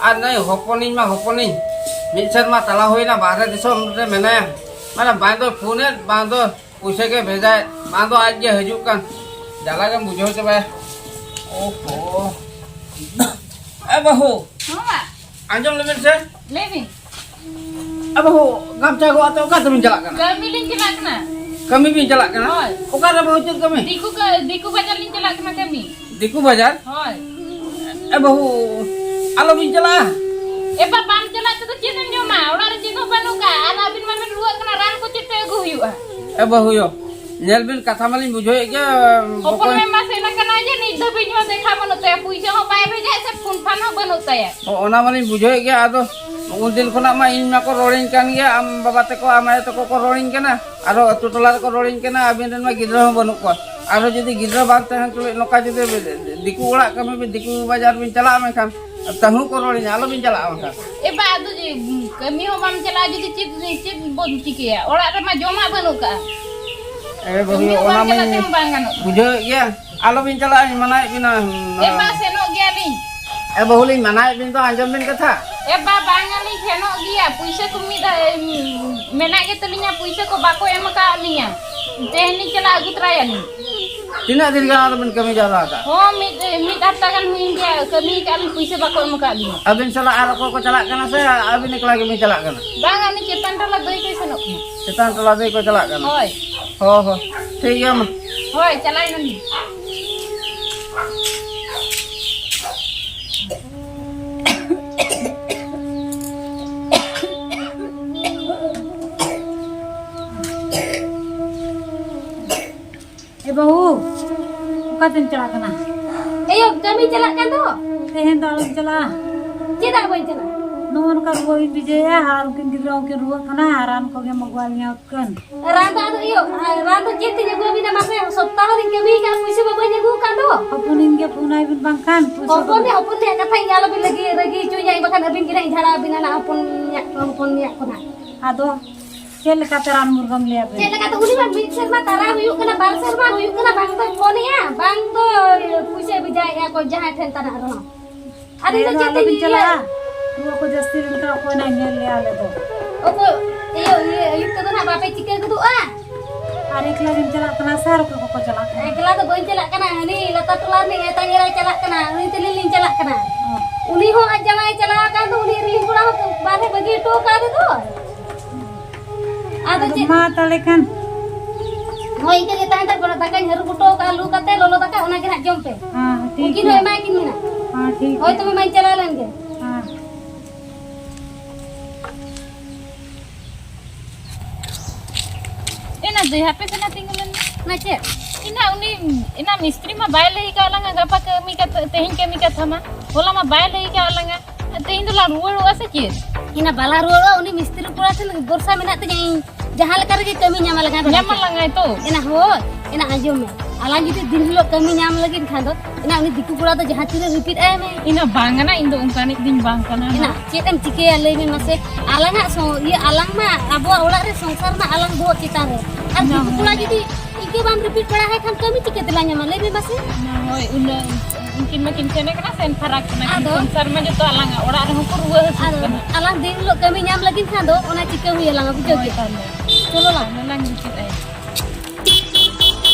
ᱟᱨ ᱱᱩᱭ ᱦᱚᱯᱚᱱᱤᱧ ᱢᱟ ᱦᱚᱯᱚᱱᱤᱧ, ᱢᱤᱫ ᱥᱮᱨᱢᱟ ᱛᱟᱞᱟ ᱦᱩᱭᱱᱟ ᱵᱟᱦᱨᱮ ᱫᱤᱥᱚᱢ ᱨᱮ ᱢᱮᱱᱟᱭᱟ᱾ ᱢᱟᱱᱮ ᱵᱟᱝ ᱫᱚ ᱯᱷᱳᱱᱮᱫ, ᱵᱟᱝ ᱫᱚ ᱯᱩᱭᱥᱟᱹ ᱜᱮ ᱵᱷᱮᱡᱟᱭᱮᱫ, ᱵᱟᱝ ᱫᱚ ᱟᱡ ᱜᱮ ᱦᱤᱡᱩᱜ ᱠᱟᱱ᱾ ᱡᱟᱞᱟ ᱜᱮᱢ ᱵᱩᱡᱷᱟᱹᱣ ᱪᱟᱵᱟᱭᱟ᱾ ᱳᱦᱳ᱾ ᱮ ᱵᱟᱹᱦᱩ, ᱦᱚᱸ ᱵᱟ᱾ ᱟᱸᱡᱚᱢ ᱞᱮᱵᱮᱱ ᱥᱮ᱾ ᱞᱟᱹᱭ ᱵᱤᱱ᱾ ᱮ ᱵᱟᱹᱦᱩ, ᱜᱟᱢᱪᱷᱟ ᱜᱚᱜ ᱟᱛᱮ ᱚᱠᱟ ᱛᱮᱵᱤᱱ ᱪᱟᱞᱟᱜ ᱠᱟᱱᱟ? ᱠᱟᱹᱢᱤ ᱞᱤᱧ ᱪᱟᱞᱟᱜ ᱠᱟᱱᱟ᱾ ᱠᱟᱹᱢᱤ ᱵᱤᱱ ᱪᱟᱞᱟᱜ ᱠᱟᱱᱟ? ᱦᱳᱭ᱾ ᱚᱠᱟᱨᱮ ᱵᱟᱹᱦᱩ, ᱪᱮᱫ ᱠᱟᱹᱢᱤ? ᱫᱤᱠᱩ ᱠᱟ-, ᱫᱤᱠᱩ ᱵᱟᱡᱟᱨ ᱞᱤᱧ ᱪᱟᱞᱟᱜ ᱠᱟᱱᱟ ᱠᱟᱹᱢᱤ᱾ ᱫᱤᱠᱩ ᱵᱟᱡᱟᱨ? ᱦᱳᱭ᱾ ᱮ ᱵᱟᱹᱦᱩ, ᱟᱞᱚᱵᱤᱱ ᱪᱟᱞᱟᱜᱼᱟ᱾ ᱮ ᱵᱟ, ᱵᱟᱢ ᱪᱟᱞᱟᱜ ᱛᱮᱫᱚ ᱪᱮᱫ ᱮᱢ ᱡᱚᱢᱟ? ᱚᱲᱟᱜ ᱨᱮ ᱪᱮᱫ ᱦᱚᱸ ᱵᱟᱹᱱᱩᱜ ᱠᱟᱜ᱾ ᱟᱨ ᱟᱹᱵᱤᱱ ᱢᱟᱵᱤᱱ ᱨᱩᱣᱟᱹᱜ ᱠᱟᱱᱟ, ᱨᱟᱱ ᱠᱚ ᱪᱮᱫ ᱛᱮ ᱟᱹᱜᱩ ᱦᱩᱭᱩᱜᱼᱟ? ᱮ ᱵᱟᱹᱦᱩᱭᱳ, ᱧᱮᱞ ᱵᱤᱱ, ᱠᱟᱛᱷᱟ ᱢᱟᱞᱤᱧ ᱵᱩᱡᱷᱟᱹᱣᱮᱫ ᱜᱮ᱾ ᱦᱚᱯᱚᱱ ᱵᱚᱠᱚᱧ ᱢᱮ ᱢᱟ ᱥᱮᱱ ᱟᱠᱟᱱᱟᱭ ᱡᱮ ᱱᱤᱛ ᱫᱷᱟᱹᱵᱤᱡ ᱦᱚᱸ ᱫᱮᱠᱷᱟ ᱵᱟᱹᱱᱩᱜ ᱛᱟᱭᱟ, ᱯᱩᱭᱥᱟᱹ ᱦᱚᱸ ᱵᱟᱭ ᱵᱷᱮᱡᱟᱭᱮᱫ ᱥᱮ ᱯᱷᱳᱱ ᱯᱷᱟᱱ ᱦᱚᱸ ᱵᱟᱹᱱᱩᱜ ᱛᱟᱭᱟ᱾ ᱚ, ᱚᱱᱟ ᱢᱟᱞᱤᱧ ᱵᱩᱡᱷᱟᱹᱣᱮᱫ ᱜᱮᱭᱟ᱾ ᱟᱫᱚ ᱩᱱᱫᱤᱱ ᱠᱷᱚᱱᱟᱜ ᱢᱟ ᱤᱧ ᱢᱟᱠᱚ ᱨᱚᱲᱤᱧ ᱠᱟᱱ ᱜᱮᱭᱟ, ᱟᱢ ᱵᱟᱵᱟ ᱛᱟᱠᱚ, ᱟᱢ ᱟᱭᱳ ᱛᱟᱠᱚ ᱠᱚ ᱨᱚᱲᱤᱧ ᱠᱟᱱᱟ, ᱟᱨᱚ ᱟᱹᱛᱩ ᱴᱚᱞᱟ ᱨᱮᱠᱚ ᱨᱚᱲᱤᱧ ᱠᱟᱱᱟ, ᱟᱹᱵᱤᱱ ᱨᱮᱱ ᱢᱟ ᱜᱤᱫᱽᱨᱟᱹ ᱦᱚᱸ ᱵᱟᱹᱱᱩᱜ ᱠᱚᱣᱟ᱾ ᱟᱨᱚ ᱡᱩᱫᱤ ᱜᱤᱫᱽᱨᱟᱹ ᱵᱟᱝ ᱛᱟᱦᱮᱱ ᱛᱩᱞᱩᱡ ᱱᱚᱝᱠᱟ ᱡᱩᱫᱤ ᱫᱤᱠᱩ ᱚᱲᱟᱜ ᱠᱟᱹᱢᱤ ᱵᱤᱱ, ᱫᱤᱠᱩ ᱵᱟᱡᱟᱨ ᱵᱤᱱ ᱪᱟᱞᱟᱜᱼᱟ, ᱢᱮᱱᱠᱷᱟᱱ ᱛᱟᱹᱦᱩ ᱠᱚ ᱨᱚᱲᱤᱧᱟ, ᱟᱞᱚᱵᱤᱱ ᱪᱟᱞᱟᱜᱼᱟ ᱵᱟᱝᱠᱷᱟᱱ᱾ ᱮ ᱵᱟ, ᱟᱫᱚ ᱡᱮ, ᱠᱟᱹᱢᱤ ᱦᱚᱸ ᱵᱟᱢ ᱪᱟᱞᱟᱜᱼᱟ, ᱡᱩᱫᱤ ᱪᱮᱫ, ᱪᱮᱫ ᱵᱚᱱ ᱪᱤᱠᱟᱹᱭᱟ? ᱚᱲᱟᱜ ᱨᱮᱢᱟ ᱡᱚᱢᱟᱜ ᱵᱟᱹᱱᱩᱜ ᱠᱟᱜᱼᱟ᱾ ᱮ ᱵᱟᱹᱦᱩ, ᱠᱟᱹᱢᱤ ᱦᱚᱸ ᱚᱱᱟ ᱵᱟᱢ ᱪᱟᱞᱟᱜ ᱢᱟᱧ ᱛᱮᱦᱚᱸ ᱵᱟᱝ ᱜᱟᱱᱚᱜ ᱠᱟᱱᱟ᱾ ᱵᱩᱡᱷᱟᱹᱣᱮᱫ ᱜᱮᱭᱟ, ᱟᱞᱚᱵᱤᱱ ᱪᱟᱞᱟᱜᱼᱟ, ᱤᱧ ᱢᱟᱱᱟᱭᱮᱫ ᱵᱤᱱᱟ᱾ ᱮ ᱵᱟ, ᱥᱮᱱᱚᱜ ᱜᱮᱭᱟᱞᱤᱧ᱾ ᱮ ᱵᱟᱹᱦᱩ, ᱞᱤᱧ ᱢᱟᱱᱟᱭᱮᱫ ᱵᱤᱱ ᱫᱚ, ᱟᱸᱡᱚᱢ ᱵᱤᱱ ᱠᱟᱛᱷᱟ᱾ ᱮ ᱵᱟ, ᱵᱟᱝ ᱟᱹᱞᱤᱧ ᱥᱮᱱᱚᱜ ᱜᱮᱭᱟ, ᱯᱩᱭᱥᱟᱹ ᱠᱚ ᱢᱤᱫ ᱫᱷᱟᱣ, ᱮᱢ, ᱢᱮᱱᱟᱜ ᱜᱮ ᱛᱟᱹᱞᱤᱧᱟ, ᱯᱩᱭᱥᱟᱹ ᱠᱚ ᱵᱟᱠᱚ ᱮᱢ ᱟᱠᱟᱫ ᱞᱤᱧᱟ᱾ ᱛᱮᱦᱮᱧ ᱞᱤᱧ ᱪᱟᱞᱟᱜᱼᱟ, ᱟᱹᱜᱩ ᱛᱚᱨᱟᱭᱟᱞᱤᱧ᱾ ᱛᱤᱱᱟᱹᱜ ᱫᱤᱱ ᱜᱟᱱ ᱟᱫᱚ ᱵᱤᱱ ᱠᱟᱹᱢᱤ ᱡᱟᱣᱨᱟ ᱟᱠᱟᱫ? ᱦᱚᱸ, ᱢᱤᱫ, ᱢᱤᱫ ᱦᱟᱯᱛᱟ ᱜᱟᱱ ᱦᱩᱭᱮᱱ ᱜᱮᱭᱟ, ᱠᱟᱹᱢᱤ ᱟᱠᱟᱫ ᱞᱤᱧ, ᱯᱩᱭᱥᱟᱹ ᱵᱟᱠᱚ ᱮᱢ ᱟᱠᱟᱫ ᱞᱤᱧᱟ᱾ ᱟᱹᱵᱤᱱ ᱥᱟᱞᱟᱜ ᱟᱨ ᱚᱠᱚᱭ ᱠᱚ ᱪᱟᱞᱟᱜ ᱠᱟᱱᱟ ᱥᱮ ᱟᱹᱵᱤᱱ ᱮᱠᱞᱟ ᱜᱮᱵᱤᱱ ᱪᱟᱞᱟᱜ ᱠᱟᱱᱟ? ᱵᱟᱝ, ᱩᱱᱤ ᱪᱮᱛᱟᱱ ᱴᱚᱞᱟ ᱫᱟᱹᱭ ᱠᱚᱭ ᱥᱮᱱᱚᱜ ᱠᱟᱱᱟ᱾ ᱪᱮᱛᱟᱱ ᱴᱚᱞᱟ ᱫᱟᱹᱭ ᱠᱚ ᱪᱟᱞᱟᱜ ᱠᱟᱱᱟ? ᱦᱳᱭ᱾ ᱦᱚᱸ, ᱦᱚᱸ, ᱴᱷᱤᱠ ᱜᱮᱭᱟ ᱢᱟ᱾ ᱦᱳᱭ, ᱪᱟᱞᱟᱣ ᱮᱱᱟᱞᱤᱧ᱾ ᱮ ᱵᱟᱹᱦᱩ, ᱚᱠᱟᱛᱮᱢ ᱪᱟᱞᱟᱜ ᱠᱟᱱᱟ? ᱮᱭᱳ, ᱠᱟᱹᱢᱤ ᱪᱟᱞᱟᱜ ᱠᱟᱱ ᱫᱚ᱾ ᱛᱮᱦᱮᱧ ᱫᱚ ᱟᱞᱚᱢ ᱪᱟᱞᱟᱜᱼᱟ᱾ ᱪᱮᱫᱟᱜ ᱵᱟᱹᱧ ᱪᱟᱞᱟᱜᱼᱟ? ᱱᱚᱜᱼᱚ ᱱᱚᱝᱠᱟ ᱨᱩᱣᱟᱹ ᱦᱚᱧ ᱵᱤᱡᱟᱹᱭᱟ ᱟᱨ ᱩᱱᱠᱤᱱ ᱜᱤᱫᱽᱨᱟᱹ ᱦᱚᱸᱠᱤᱱ ᱨᱩᱣᱟᱹᱜ ᱠᱟᱱᱟ ᱟᱨ ᱨᱟᱱ ᱠᱚᱜᱮᱢ ᱟᱹᱜᱩᱣᱟᱞᱤᱧᱟ ᱩᱛᱠᱟᱹᱱ᱾ ᱨᱟᱱ ᱫᱚ ᱟᱫᱚ ᱤᱭᱟᱹ, ᱨᱟᱱ ᱫᱚ ᱪᱮᱫ ᱛᱤᱧ ᱟᱹᱜᱩᱣᱟᱵᱤᱱᱟ ᱢᱟᱥᱮ? ᱥᱚᱯᱛᱟᱦᱚ ᱨᱤᱧ ᱠᱟᱹᱢᱤ ᱟᱠᱟᱫ, ᱯᱩᱭᱥᱟᱹ ᱢᱟ ᱵᱟᱹᱧ ᱟᱹᱜᱩ ᱟᱠᱟᱫ ᱫᱚ᱾ ᱦᱚᱯᱚᱱᱤᱧ ᱜᱮ ᱯᱷᱳᱱ ᱟᱭ ᱵᱤᱱ ᱵᱟᱝᱠᱷᱟᱱ ᱯᱩᱭᱥᱟᱹ ᱦᱚᱯᱚᱱ ᱠᱚ ᱢᱮ, ᱦᱚᱯᱚᱱ ᱢᱮᱭᱟᱜ ᱠᱟᱛᱷᱟ ᱤᱧ ᱟᱞᱚᱵᱤᱱ ᱨᱟᱹᱜᱤ, ᱨᱟᱹᱜᱤ ᱦᱚᱪᱚᱧᱟ, ᱤᱧ ᱵᱟᱠᱷᱟᱱ ᱟᱹᱵᱤᱱ ᱜᱮ ᱱᱟᱜ ᱤᱧ ᱡᱷᱟᱲᱟ ᱟᱹᱵᱤᱱᱟ ᱱᱟᱜ ᱦᱚᱯᱚᱱ ᱢᱮᱭᱟᱜ ᱠᱚ, ᱦᱚᱯᱚᱱ ᱢᱮᱭᱟᱜ ᱠᱚ ᱱᱟᱜ᱾ ᱟᱫᱚ ᱪᱮᱫ ᱞᱮᱠᱟᱛᱮ ᱨᱟᱱ ᱢᱩᱨᱜᱟᱹᱱ ᱞᱟᱹᱭᱟᱵᱤᱱ? ᱪᱮᱫ ᱞᱮᱠᱟᱛᱮ? ᱩᱱᱤ ᱢᱟ ᱢᱤᱫ ᱥᱮᱨᱢᱟ ᱛᱟᱨᱟ ᱦᱩᱭᱩᱜ ᱠᱟᱱᱟ, ᱵᱟᱨ ᱥᱮᱨᱢᱟ ᱦᱩᱭᱩᱜ ᱠᱟᱱᱟ, ᱵᱟᱝ ᱫᱚᱭ ᱯᱷᱳᱱᱮᱜᱼᱟ, ᱵᱟᱝ ᱫᱚ ᱯᱩᱭᱥᱟᱹ ᱵᱷᱮᱡᱟᱭᱮᱜᱼᱟ ᱠᱚ ᱡᱟᱦᱟᱸᱭ ᱴᱷᱮᱱ ᱛᱟᱱᱟᱜ ᱨᱮᱦᱚᱸ᱾ ᱟᱫᱚ ᱤᱧ ᱫᱚ ᱦᱮᱸ, ᱪᱮᱫ ᱟᱞᱚᱵᱤᱱ ᱛᱤᱧ ᱞᱟᱹᱭᱟ? ᱪᱟᱞᱟᱜᱼᱟ᱾ ᱨᱩᱣᱟᱹ ᱠᱚ ᱡᱟᱹᱥᱛᱤ ᱞᱮᱱᱠᱷᱟᱱ ᱚᱠᱚᱭ ᱱᱟᱜ ᱧᱮᱞ ᱞᱮᱭᱟ ᱟᱞᱮ ᱫᱚ? ᱚᱠᱚᱭ? ᱤᱭᱟᱹ, ᱤᱭᱟᱹ, ᱟᱹᱭᱩᱵ ᱛᱮᱫᱚ ᱱᱟᱜ ᱵᱟᱯᱮ ᱪᱤᱠᱟᱹ ᱜᱚᱫᱚᱜᱼᱟ? ᱟᱨ ᱮᱠᱞᱟ ᱜᱮᱢ ᱪᱟᱞᱟᱜ ᱠᱟᱱᱟ ᱥᱮ ᱟᱨ ᱚᱠᱚᱭ ᱠᱚᱠᱚ ᱪᱟᱞᱟᱜ ᱠᱟᱱᱟ? ᱮᱠᱞᱟ ᱫᱚ ᱵᱟᱹᱧ ᱪᱟᱞᱟᱜ ᱠᱟᱱᱟ, ᱦᱟᱹᱱᱤ ᱞᱟᱛᱟᱨ ᱴᱚᱞᱟ ᱨᱤᱱᱤᱡ ᱮᱛᱟᱝ ᱮᱨᱟᱭ ᱪᱟᱞᱟᱜ ᱠᱟᱱᱟ, ᱩᱱᱤ ᱛᱟᱹᱞᱤᱧ ᱞᱤᱧ ᱪᱟᱞᱟᱜ ᱠᱟᱱᱟ᱾ ᱚ᱾ ᱩᱱᱤ ᱦᱚᱸ ᱟᱡ ᱡᱟᱶᱟᱭ ᱪᱟᱞᱟᱣ ᱟᱠᱟᱱ ᱫᱚ, ᱩᱱᱤ ᱨᱤᱞᱤᱧ ᱠᱚᱲᱟ ᱦᱚᱸ ᱵᱟᱨᱦᱮ ᱵᱟᱹᱜᱤ ᱦᱚᱴᱚ ᱟᱠᱟᱫᱮ ᱫᱚ᱾ ᱟᱫᱚ ᱟᱫᱚ ᱪᱮᱫ? ᱢᱟ ᱛᱟᱦᱞᱮ ᱠᱷᱟᱱ᱾ ᱦᱳᱭ, ᱤᱱᱠᱟᱹ ᱜᱮ ᱛᱟᱦᱮᱸ ᱦᱟᱛᱟᱲ ᱠᱚᱜ ᱢᱮ᱾ ᱫᱟᱠᱟᱧ ᱦᱟᱹᱨᱩᱵ ᱦᱚᱴᱚ ᱟᱠᱟᱫᱼᱟ, ᱞᱩ ᱠᱟᱛᱮ, ᱞᱚᱞᱚ ᱫᱟᱠᱟ, ᱚᱱᱟ ᱜᱮ ᱱᱟᱦᱟᱜ ᱡᱚᱢ ᱯᱮ᱾ ᱦᱮᱸ, ᱴᱷᱤᱠ ᱩᱱᱠᱤᱱ ᱦᱚᱸ ᱜᱮᱭᱟ᱾ ᱮᱢᱟᱭ ᱠᱤᱱ ᱢᱮ ᱱᱟᱦᱟᱜ᱾ ᱦᱮᱸ, ᱴᱷᱤᱠ ᱦᱳᱭ, ᱜᱮᱭᱟ᱾ ᱛᱚᱵᱮ ᱢᱟᱧ ᱪᱟᱞᱟᱣ ᱞᱮᱱ ᱜᱮ᱾ ᱦᱮᱸ᱾ ᱫᱟᱹᱭ, ᱦᱟᱯᱮ ᱥᱮ ᱱᱟ ᱛᱤᱸᱜᱩ ᱞᱮᱱ ᱢᱮ᱾ ᱚᱱᱟ ᱪᱮᱫ? ᱮᱱᱟ ᱩᱱᱤ, ᱮᱱᱟ ᱢᱤᱥᱛᱨᱤ ᱢᱟ ᱵᱟᱭ ᱞᱟᱹᱭ ᱠᱟᱜ ᱞᱟᱝᱟ ᱜᱟᱯᱟ ᱠᱟᱹᱢᱤ ᱠᱟᱛᱷᱟ, ᱛᱮᱦᱮᱧ ᱠᱟᱹᱢᱤ ᱠᱟᱛᱷᱟ ᱢᱟ᱾ ᱦᱚᱞᱟ ᱢᱟ ᱵᱟᱭ ᱞᱟᱹᱭ ᱠᱟᱜ ᱞᱟᱝᱟ᱾ ᱛᱮᱦᱮᱧ ᱫᱚ ᱞᱟᱝ ᱨᱩᱣᱟᱹᱲᱚᱜᱼᱟ ᱥᱮ ᱪᱮᱫ? ᱮᱱᱟ ᱵᱟᱞᱟ ᱨᱩᱣᱟᱹᱲᱚᱜᱼᱟ, ᱩᱱᱤ ᱢᱤᱥᱛᱨᱤ ᱠᱚᱲᱟ ᱴᱷᱮᱱ ᱵᱷᱚᱨᱥᱟ ᱢᱮᱱᱟᱜ ᱛᱤᱧᱟᱹ ᱤᱧ᱾ ᱡᱟᱦᱟᱸ ᱞᱮᱠᱟ ᱨᱮᱜᱮ ᱠᱟᱹᱢᱤ ᱧᱟᱢᱟ ᱞᱟᱜᱟᱣ ᱵᱟᱲᱟ ᱧᱟᱢᱟ ᱠᱮᱫ᱾ ᱞᱟᱝᱟᱭ ᱛᱚ᱾ ᱮᱱᱟ ᱦᱳᱭ, ᱮᱱᱟ ᱟᱸᱡᱚᱢ ᱢᱮ᱾ ᱟᱞᱟᱝ ᱡᱩᱫᱤ ᱫᱤᱱ ᱦᱤᱞᱳᱜ ᱠᱟᱹᱢᱤ ᱧᱟᱢ ᱞᱟᱹᱜᱤᱫ ᱠᱷᱟᱱ ᱫᱚ, ᱮᱱᱟ ᱩᱱᱤ ᱫᱤᱠᱩ ᱠᱚᱲᱟ ᱫᱚ ᱡᱟᱦᱟᱸ ᱛᱤᱱᱟᱹᱜ ᱨᱤᱯᱤᱴ ᱟᱭ ᱢᱮ᱾ ᱤᱧ ᱫᱚ ᱵᱟᱝ ᱠᱟᱱᱟ, ᱤᱧ ᱫᱚ ᱚᱱᱠᱟᱱᱤᱡ ᱫᱚᱧ ᱵᱟᱝ ᱠᱟᱱᱟ᱾ ᱮᱱᱟ ᱪᱮᱫ ᱮᱢ ᱪᱤᱠᱟᱹᱭᱟ ᱞᱟᱹᱭ ᱢᱮ ᱢᱟᱥᱮ? ᱟᱞᱟᱝᱟᱜ ᱥᱚ-, ᱤᱭᱟᱹ, ᱟᱞᱟᱝ ᱢᱟ ᱟᱵᱚᱣᱟᱜ ᱚᱲᱟᱜ ᱨᱮ ᱥᱚᱝᱥᱟᱨ ᱢᱟ ᱟᱞᱟᱝ ᱵᱚᱦᱚᱜ ᱪᱮᱛᱟᱱ ᱨᱮ᱾ ᱟᱨ ᱚᱱᱟ ᱫᱤᱠᱩ ᱦᱚᱸ ᱠᱚᱲᱟ ᱠᱟᱱᱟ᱾ ᱡᱩᱫᱤ ᱤᱱᱠᱟᱹ ᱵᱟᱢ ᱨᱤᱯᱤᱴ ᱵᱟᱲᱟ ᱟᱭ ᱠᱷᱟᱱ ᱠᱟᱹᱢᱤ ᱪᱤᱠᱟᱹ ᱛᱮᱞᱟᱝ ᱧᱟᱢᱟ ᱞᱟᱹᱭ ᱢᱮ ᱢᱟᱥᱮ? ᱦᱳᱭ, ᱩᱱᱟᱹᱜ ᱩᱱᱠᱤᱱ ᱢᱟᱠᱤᱱ ᱥᱮᱱ ᱟᱠᱟᱱᱟ, ᱥᱮᱱ ᱯᱷᱟᱨᱟᱠ ᱠᱟᱱᱟ ᱠᱤᱱ᱾ ᱟᱫᱚ? ᱥᱚᱝᱥᱟᱨ ᱢᱟ ᱡᱚᱛᱚ ᱟᱞᱟᱝᱟᱜ, ᱚᱲᱟᱜ ᱨᱮᱦᱚᱸ ᱠᱚ ᱨᱩᱣᱟᱹ ᱦᱟᱹᱥᱩᱜ ᱟᱫᱚ ᱠᱟᱱᱟ᱾ ᱟᱞᱟᱝ ᱫᱤᱱ ᱦᱤᱞᱳᱜ ᱠᱟᱹᱢᱤ ᱧᱟᱢ ᱞᱟᱹᱜᱤᱫ ᱠᱷᱟᱱ ᱫᱚ ᱚᱱᱟ ᱪᱤᱠᱟᱹ ᱦᱩᱭ ᱟᱞᱟᱝᱟ, ᱵᱩᱡᱷᱟᱹᱣ ᱦᱳᱭ, ᱠᱮᱫ? ᱛᱟᱦᱞᱮ᱾ ᱪᱚᱞᱚ ᱞᱟᱝ᱾ ᱚᱱᱟ ᱞᱟᱝ ᱨᱤᱯᱤᱴ ᱟᱭᱟ᱾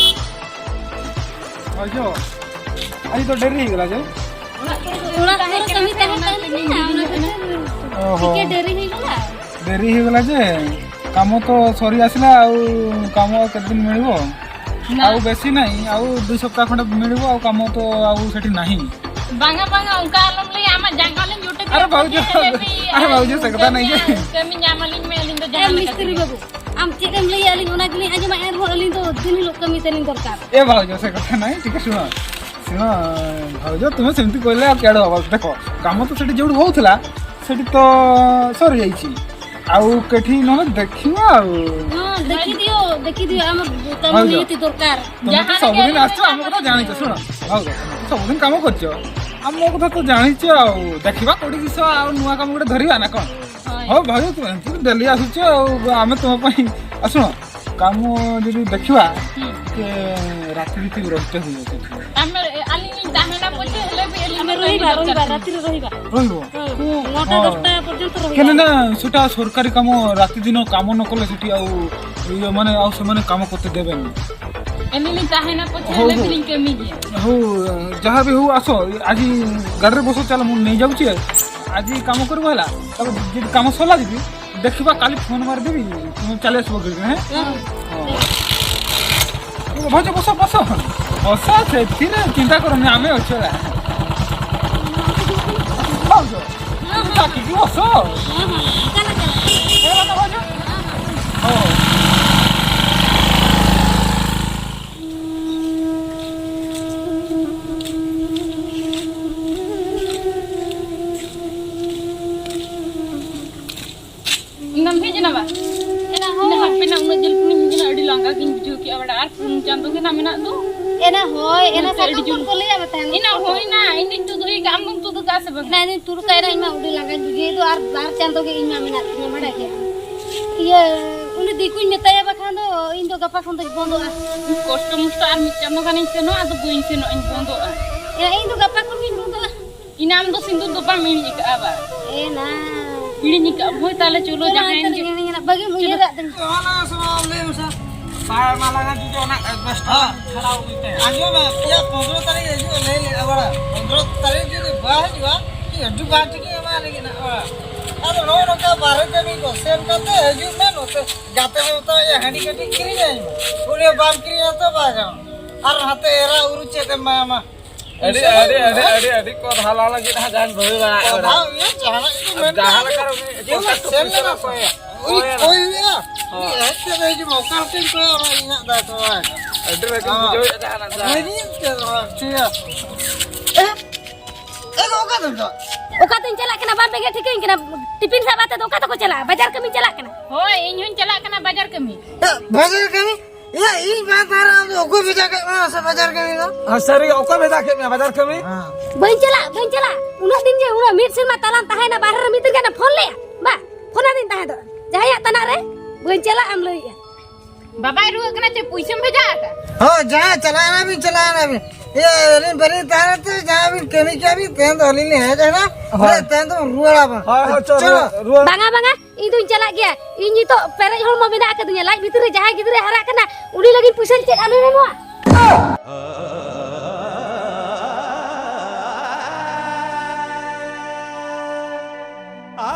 ᱦᱳᱭ ᱡᱚ, ᱟᱡ ᱫᱚ ᱰᱮᱨᱤ ᱦᱩᱭ ᱠᱟᱱᱟ ᱡᱮ? ᱚᱲᱟᱜ ᱠᱚᱨᱮ ᱠᱟᱹᱢᱤ ᱛᱟᱦᱮᱸ ᱠᱟᱱᱟ, ᱚᱱᱟ ᱠᱷᱟᱹᱛᱤᱨ ᱰᱮᱨᱤ ᱦᱩᱭ ᱠᱟᱱᱟ᱾ ᱰᱮᱨᱤ ᱦᱩᱭ ᱠᱟᱱᱟ ᱡᱮ, ᱠᱟᱢᱚ ᱛᱚ ᱥᱚᱨᱤ ᱟᱥᱤᱞᱟ, ᱟᱨ ᱠᱟᱢᱚ ᱟᱨ ᱠᱮᱛ ᱫᱤᱱ ᱢᱤଳିᱵᱚ? ᱱᱟ᱾ ଆଉ ବେଶୀ ନାହିଁ, ଆଉ ଦୁଇ ସପ୍ତାହ ଖଣ୍ଡେ ମିଳିବ, ଆଉ କାମ ତ ଆଉ ସେଠି ନାହିଁ। ବାଙ୍ଗା, ବାଙ୍ଗା, ଅଙ୍କା ଆଲମ ᱞᱟᱹᱭ, ᱟᱢᱟᱜ ᱡᱟᱸᱜᱟ ᱞᱤᱧ ᱡᱚᱴᱮᱫ ᱟᱨᱮ ᱵᱟᱹᱦᱩ ᱡᱚ, ᱨᱮ ᱞᱟᱹᱭ, ᱟᱨᱮ ᱵᱟᱹᱦᱩ ᱡᱚ, ᱥᱮ ᱠᱟᱛᱷᱟ ᱠᱟᱹᱢᱤ, ᱱᱟᱭ ᱡᱮ। ᱠᱟᱹᱢᱤ ᱧᱟᱢ ᱟᱹᱞᱤᱧ ᱢᱮ, ᱟᱹᱞᱤᱧ ᱫᱚ ᱡᱟᱦᱟᱸ ᱞᱮᱠᱟ ᱛᱮᱜᱮ᱾ ᱢᱤᱥᱛᱨᱤ ᱵᱟᱹᱵᱩ, ᱟᱢ ᱪᱮᱫ ᱮᱢ ᱞᱟᱹᱭᱟ ᱟᱹᱞᱤᱧ ᱚᱱᱟ ᱜᱮᱞᱤᱧ ᱟᱸᱡᱚᱢᱟ, ᱮᱱ ᱨᱮᱦᱚᱸ ᱟᱹᱞᱤᱧ ᱫᱚ ᱫᱤᱱ ᱦᱤᱞᱳᱜ ᱠᱟᱹᱢᱤ ᱛᱟᱹᱞᱤᱧ ᱫᱚᱨᱠᱟᱨ᱾ ᱮ ᱵᱟᱹᱦᱩ ᱡᱚ, ᱥᱮ ᱠᱟᱛᱷᱟ ᱱᱟᱭ, ᱴᱷᱤᱠ ᱟᱪᱷᱮ, ᱥᱩᱱᱚ, ᱥᱩᱱᱚ, ᱵᱟᱹᱦᱩ ᱡᱚ, ତୁମେ ସେମିତି କହିଲେ ଆଉ କେଡ଼େ ହବ? ଦେଖ, କାମ ତ ସେଠି ଯୋଉଠି ହଉଥିଲା, ସେଠି ତ ସରିଯାଇଛି। ଆଉ କେଠି ନହେଲେ ଦେଖିବା ଆଉ। ହଁ, ଦେଖିଦିଅ, ଦେଖିଦିଅ, ଆମ କାମ ହଉ, ଯାଅ। ନିହାତି ଦରକାର। ତମେ ତ ଯାହା ସବୁଦିନ ହେଲେ ଆସୁଛ, ଆମ କଥା ଜାଣିଛ। ଶୁଣ, ହଉ, ତମେ ତ ସବୁଦିନ କାମ କରୁଛ, ଆମ କଥା ତ ଜାଣିଛ। ଆଉ ଦେଖିବା କୋଉଠି କିସ ଆଉ ନୂଆ କାମ ଗୋଟେ ଧରିବା ନା କଣ? ହଉ। ହଉ ଭାଇ, ତମେ ଏମିତି ଡେଲି ଆସୁଛ ଆଉ, ଆମେ ତମ ପାଇଁ। ଆଉ ଶୁଣ, କାମ ଯଦି ଦେଖିବା, ହୁଁ। ଟିକେ ରାତି ଭିତରେ ରହିତେ ହୁଏ ସେଠି। ଆମେ, ଆଲିନି ଚାହେଁନା ପଛେ ହେଲେ ବି ଏଲିନି ଆମେ ରହିବା, ଦରକାର। ରହିବା, ରାତିରେ ରହିବା। ରହିବ? ହଁ, ନଅଟା, ହଁ। ଦଶଟା ପର୍ଯ୍ୟନ୍ତ ରହିବା। କାହିଁକି ନା ସେଟା ସରକାରୀ କାମ, ରାତି ଦିନ କାମ ନ କଲେ ସେଠି ଆଉ ଇଏ ମାନେ ଆଉ ସେମାନେ କାମ କରତେ ଦେବେନି। ଏଲିନି ଚାହେଁନା ପଛେ ହଉ, ହେଲେ ହଉ। ବି ଏଲିନି କେମିତି? ହଉ, ଯାହା ବି ହଉ, ଆସ, ଆଜି ଗାଡ଼ିରେ ବସ, ଚାଲ, ମୁଁ ନେଇଯାଉଛି। ଆଜି କାମ କରିବ ହେଲା, ତାପରେ ଯଦି କାମ ସରିଲା ଯଦି ଦେଖିବା, କାଲି ଫୋନ୍ ମାରିଦେବି, ତୁମେ ଚାଲି ଆସିବ ଗାଡ଼ିରେ, ହେଁ? ହଁ। ହଁ। ଭାଉଜ, ବସ, ବସ, ବସ, ସେଥିରେ ଚିନ୍ତା କରନି, ଆମେ ଅଛୁ ହେଲା। ଭାଉଜ, ଡାକିକି ବସ। ଚାଲ, ଚାଲ। ଏ ବାବା, ଭାଉଜ। ହଉ। ᱦᱮᱡ ᱮᱱᱟ ᱵᱟ? ᱮᱱᱟ ᱦᱳᱭ᱾ ᱦᱟᱯᱮ ᱱᱟ, ᱩᱱᱟᱹᱜ ᱡᱷᱟᱹᱞ ᱠᱷᱚᱱᱤᱧ ᱦᱮᱡ ᱮᱱᱟ, ᱟᱹᱰᱤ ᱞᱟᱸᱜᱟ ᱜᱤᱧ ᱵᱩᱡᱷᱟᱹᱣ ᱠᱮᱜᱼᱟ ᱵᱟᱲᱟ᱾ ᱟᱨ ᱯᱩᱱ ᱪᱟᱸᱫᱚ ᱜᱮ ᱱᱟ ᱢᱮᱱᱟᱜ ᱫᱚ᱾ ᱮᱱᱟ ᱦᱳᱭ, ᱮᱱᱟ ᱚᱱᱟᱛᱮ ᱥᱟᱛᱚᱢ ᱟᱹᱰᱤ ᱡᱳᱨ ᱠᱷᱚᱱ ᱠᱚ ᱞᱟᱹᱭᱟ ᱵᱟ ᱛᱟᱦᱮᱱ᱾ ᱮᱱᱟ ᱦᱳᱭ ᱱᱟ, ᱤᱧ ᱫᱚᱧ ᱛᱩᱫᱩᱜ ᱠᱟᱜᱼᱟ, ᱟᱢ ᱫᱚᱢ ᱛᱩᱫ ᱠᱟᱜᱼᱟ ᱥᱮ ᱵᱟᱝ? ᱮᱱᱟ ᱤᱧ ᱫᱚᱧ ᱛᱩᱫ ᱠᱟᱜᱼᱟ, ᱤᱧ ᱢᱟ ᱟᱹᱰᱤ ᱞᱟᱸᱜᱟᱧ ᱵᱩᱡᱷᱟᱹᱣ ᱫᱚ, ᱟᱨ ᱵᱟᱨ ᱪᱟᱸᱫᱚ ᱜᱮ ᱤᱧ ᱢᱟ ᱢᱮᱱᱟᱜ ᱛᱤᱧᱟ, ᱵᱟᱲᱟᱭ ᱜᱮᱭᱟ᱾ ᱤᱭᱟᱹ, ᱩᱱᱤ ᱫᱤᱠᱩᱧ ᱢᱮᱛᱟᱭᱟ ᱵᱟᱠᱷᱟᱱ ᱫᱚ ᱤᱧ ᱫᱚ ᱜᱟᱯᱟ ᱠᱷᱚᱱ ᱫᱚᱧ ᱵᱚᱱᱫᱚᱜᱼᱟ᱾ ᱠᱚᱥᱴᱚ ᱢᱚᱥᱴᱚ ᱟᱨ ᱢᱤᱫ ᱪᱟᱸᱫᱚ ᱜᱟᱱᱤᱧ ᱥᱮᱱᱚᱜᱼᱟ, ᱟᱫᱚ ᱵᱟᱹᱧ ᱥᱮᱱᱚᱜᱼᱟ, ᱤᱧ ᱵᱚᱱᱫᱚᱜᱼᱟ᱾ ᱮᱱᱟ ᱤᱧ ᱫᱚ ᱜᱟᱯᱟ ᱠᱷᱚᱱ ᱜᱤᱧ ᱵᱚᱱᱫᱚᱜᱼᱟ᱾ ᱤᱧ ᱟᱢ ᱫᱚ ᱥᱤᱸᱫᱩᱨ ᱫᱚ ᱵᱟᱢ ᱤᱬᱤᱡ ᱟᱠᱟᱫᱼᱟ ᱵᱟ? ᱮᱱᱟ᱾ ᱤᱬᱤᱡ ᱟᱠᱟᱫ ᱦᱳᱭ, ᱛᱟᱦᱞᱮ ᱪᱚᱞᱚ ᱮᱱᱟ ᱡᱟᱦᱟᱸᱭ ᱚᱱᱛᱮ ᱜᱮ᱾ ᱨᱮᱜᱮ ᱢᱮᱱᱟᱜ, ᱵᱟᱹᱜᱤᱢ ᱩᱭᱦᱟᱹᱨ ᱟᱫ ᱛᱤᱧᱟ᱾ ᱚᱱᱟ ᱥᱚᱢᱚᱭ ᱞᱟᱹᱭ ᱢᱮᱥᱮ᱾ ᱵᱟᱭ ᱢᱟᱞᱟᱝᱟ ᱡᱩᱫᱤ ᱚᱱᱟ ᱮᱰᱵᱮᱥᱴᱟᱨ ᱦᱮᱸ᱾ ᱪᱷᱟᱲᱟᱣ ᱟᱹᱜᱩᱭ ᱛᱮ᱾ ᱟᱸᱡᱚᱢ ᱢᱮ, ᱯᱮᱭᱟ ᱯᱚᱱᱫᱽᱨᱚ ᱛᱟᱹᱨᱤᱠᱷ ᱦᱤᱡᱩᱜ ᱞᱟᱹᱭ ᱞᱮᱫᱼᱟ ᱵᱟᱲᱟ᱾ ᱯᱚᱱᱫᱽᱨᱚ ᱛᱟᱹᱨᱤᱠᱷ ᱡᱩᱫᱤ ᱵᱟᱭ ᱦᱤᱡᱩᱜᱼᱟ, ᱤᱧ ᱟᱹᱰᱤ ᱵᱟᱝ ᱴᱷᱤᱠ ᱤᱧ ᱮᱢᱟ ᱞᱟᱹᱜᱤᱫ ᱱᱟᱜ ᱵᱟᱲᱟ᱾ ᱟᱫᱚ ᱱᱚᱜᱼᱚ ᱱᱚᱝᱠᱟ ᱵᱟᱨᱦᱮ ᱠᱟᱹᱢᱤ ᱠᱚ ᱥᱮᱱ ᱠᱟᱛᱮ ᱦᱤᱡᱩᱜ ᱢᱮ ᱱᱚᱛᱮ᱾ ᱜᱟᱛᱮ ᱢᱮ ᱢᱮᱛᱟᱭᱟ ᱦᱟᱺᱰᱤ ᱠᱟᱹᱴᱤᱡ ᱠᱤᱨᱤᱧ ᱟᱹᱧ ᱢᱮ᱾ ᱩᱱᱤ ᱵᱟᱢ ᱠᱤᱨᱤᱧᱟ ᱛᱚ ᱵᱟᱭ ᱜᱟᱱᱚᱜᱼᱟ᱾ ᱟᱨ ᱦᱟᱛᱮ ᱮᱨᱟ ᱩᱨᱩ ᱪᱮᱫ ᱮᱢ ᱮᱢᱟᱭᱟ ᱢᱟ? ᱟᱹᱰᱤ, ᱟᱹᱰᱤ, ᱟᱹᱰᱤ, ᱟᱹᱰᱤ, ᱟᱹᱰᱤ ᱠᱚ ᱵᱷᱟᱞᱟ ᱞᱟᱹᱜᱤᱫ ᱦᱟᱸᱜ ᱡᱟᱦᱟᱸ ᱵᱷᱟᱹᱜᱤ ᱵᱟᱲᱟ ᱠᱚ ᱠᱟᱫᱟ᱾ ᱫᱷᱟᱣ ᱤᱭᱟᱹ ᱡᱟᱦᱟᱱᱟᱜ ᱜᱮ ᱢᱮᱱ ᱡᱟᱦᱟᱸ ᱢᱮ, ᱞᱮᱠᱟ ᱥᱮᱱ ᱨᱮ ᱞᱮᱱᱟ ᱠᱚ᱾ ᱩᱱᱤ ᱦᱳᱭ᱾ ᱠᱚᱭ ᱦᱩᱭᱩᱜᱼᱟ᱾ ᱦᱳᱭ᱾ ᱩᱱᱤ ᱦᱮᱡ ᱠᱟᱛᱮ ᱦᱤᱡᱩᱜ ᱢᱮ, ᱚᱠᱟ ᱞᱮᱠᱟᱧ ᱠᱚᱭᱟ ᱚᱱᱟ ᱤᱧᱟᱹᱜ ᱫᱟᱭᱤᱛᱛᱚ ᱵᱟᱝ᱾ ᱟᱹᱰᱤ ᱨᱟᱹᱜᱤᱧ ᱦᱳᱭ᱾ ᱵᱩᱡᱷᱟᱹᱣᱮᱫᱼᱟ ᱡᱟᱦᱟᱱᱟᱜ ᱡᱟᱦᱟᱸ᱾ ᱨᱟᱹᱜᱤ ᱪᱮᱫ ᱦᱚᱸ ᱵᱟᱝ, ᱴᱷᱤᱠ ᱜᱮᱭᱟ᱾ ᱮ, ᱮ, ᱚᱠᱟ ᱛᱮᱢ ᱪᱟᱞᱟᱜ? ᱚᱠᱟ ᱛᱮᱧ ᱪᱟᱞᱟᱜ ᱠᱟᱱᱟ ᱵᱟᱢ ᱵᱮᱸᱜᱮᱫ ᱴᱷᱤᱠᱟᱹᱧ ᱠᱟᱱᱟ? ᱴᱤᱯᱤᱱ ᱥᱟᱵ ᱠᱟᱛᱮ ᱫᱚ ᱚᱠᱟ ᱛᱮᱠᱚ ᱪᱟᱞᱟᱜᱼᱟ? ᱵᱟᱡᱟᱨ ᱠᱟᱹᱢᱤᱧ ᱪᱟᱞᱟᱜ ᱠᱟᱱᱟ᱾ ᱦᱳᱭ, ᱤᱧ ᱦᱚᱸᱧ ᱪᱟᱞᱟᱜ ᱠᱟᱱᱟ ᱵᱟᱡᱟᱨ ᱠᱟᱹᱢᱤ᱾ ᱮ, ᱵᱟᱡᱟᱨ ᱠᱟᱹᱢᱤ? ᱮᱭᱟ, ᱤᱧ ᱵᱟᱝ ᱛᱟᱦᱮᱱᱟ, ᱟᱢ ᱫᱚ ᱚᱠᱚᱭ ᱵᱷᱮᱡᱟ ᱠᱮᱫ ᱢᱮᱭᱟ ᱥᱮ ᱵᱟᱡᱟᱨ ᱠᱟᱹᱢᱤ ᱫᱚ? ᱦᱮᱸ, ᱥᱟᱹᱨᱤ ᱜᱮ, ᱚᱠᱚᱭ ᱵᱷᱮᱡᱟ ᱠᱮᱫ ᱢᱮᱭᱟ ᱵᱟᱡᱟᱨ ᱠᱟᱹᱢᱤ? ᱦᱮᱸ᱾ ᱵᱟᱹᱧ ᱪᱟᱞᱟᱜ, ᱵᱟᱹᱧ ᱪᱟᱞᱟᱜ᱾ ᱩᱱᱟᱹᱜ ᱫᱤᱱ ᱡᱮ ᱩᱱᱟᱹᱜ ᱢᱤᱫ ᱥᱮᱨᱢᱟ ᱛᱟᱞᱟᱢ ᱛᱟᱦᱮᱸᱭᱮᱱᱟ ᱵᱟᱦᱨᱮ ᱨᱮ, ᱢᱤᱫ ᱫᱤᱱ ᱜᱟᱱᱮᱢ ᱯᱷᱳᱱ ᱞᱮᱜᱼᱟ? ᱵᱟ, ᱯᱷᱳᱱ ᱟᱹᱫᱤᱧ ᱛᱟᱦᱮᱸ ᱫᱚ᱾ ᱡᱟᱦᱟᱸᱭᱟᱜ ᱛᱟᱱᱟᱜ ᱨᱮ ᱵᱟᱹᱧ ᱪᱟᱞᱟᱜ ᱮᱢ ᱞᱟᱹᱭᱮᱜᱼᱟ᱾ ᱵᱟᱵᱟᱭ ᱨᱩᱣᱟᱹᱜ ᱠᱟᱱᱟ ᱪᱮ? ᱯᱩᱭᱥᱟᱹᱢ ᱵᱷᱮᱡᱟ ᱟᱠᱟᱫ? ᱦᱳᱭ, ᱡᱟᱦᱟᱸᱭ ᱪᱟᱞᱟᱣ ᱮᱱᱟ ᱵᱤᱱ, ᱪᱟᱞᱟᱣ ᱮᱱᱟ ᱵᱤᱱ᱾ ᱤᱭᱟᱹ, ᱟᱹᱞᱤᱧ ᱵᱟᱹᱞᱤᱧ ᱛᱟᱦᱮᱱᱟ ᱛᱚ, ᱡᱟᱦᱟᱸ ᱵᱤᱱ ᱠᱟᱹᱢᱤ ᱠᱮᱜᱼᱟ ᱵᱤᱱ, ᱛᱮᱦᱮᱧ ᱫᱚ ᱟᱹᱞᱤᱧ ᱞᱤᱧ ᱦᱮᱡ ᱮᱱᱟ᱾ ᱦᱳᱭ᱾ ᱛᱮᱦᱮᱧ ᱫᱚ ᱨᱩᱣᱟᱹᱲᱟ ᱵᱚᱱ᱾ ᱦᱳᱭ, ᱦᱳᱭ, ᱪᱚ, ᱪᱚᱞᱚ᱾ ᱨᱩᱣᱟᱹᱲ, ᱨᱩᱣᱟᱹᱲ᱾ ᱵᱟᱝᱟ, ᱵᱟᱝᱟ, ᱤᱧ ᱫᱩᱧ ᱪᱟᱞᱟᱜ ᱜᱮᱭᱟ᱾ ᱤᱧ ᱱᱤᱛᱚᱜ ᱯᱮᱨᱮᱡ ᱦᱚᱲᱢᱚ ᱢᱮᱱᱟᱜ ᱟᱠᱟᱫᱤᱧᱟ᱾ ᱞᱟᱡ ᱵᱷᱤᱛᱤᱨ ᱨᱮ ᱡᱟᱦᱟᱸᱭ ᱜᱤᱫᱽᱨᱟᱹᱭ ᱦᱟᱨᱟᱜ ᱠᱟᱱᱟ, ᱩᱱᱤ ᱞᱟᱹᱜᱤᱫ ᱯᱩᱭᱥᱟᱹᱧ ᱪᱮᱫ ᱟᱢᱮᱢ ᱮᱢᱚᱜᱼᱟ?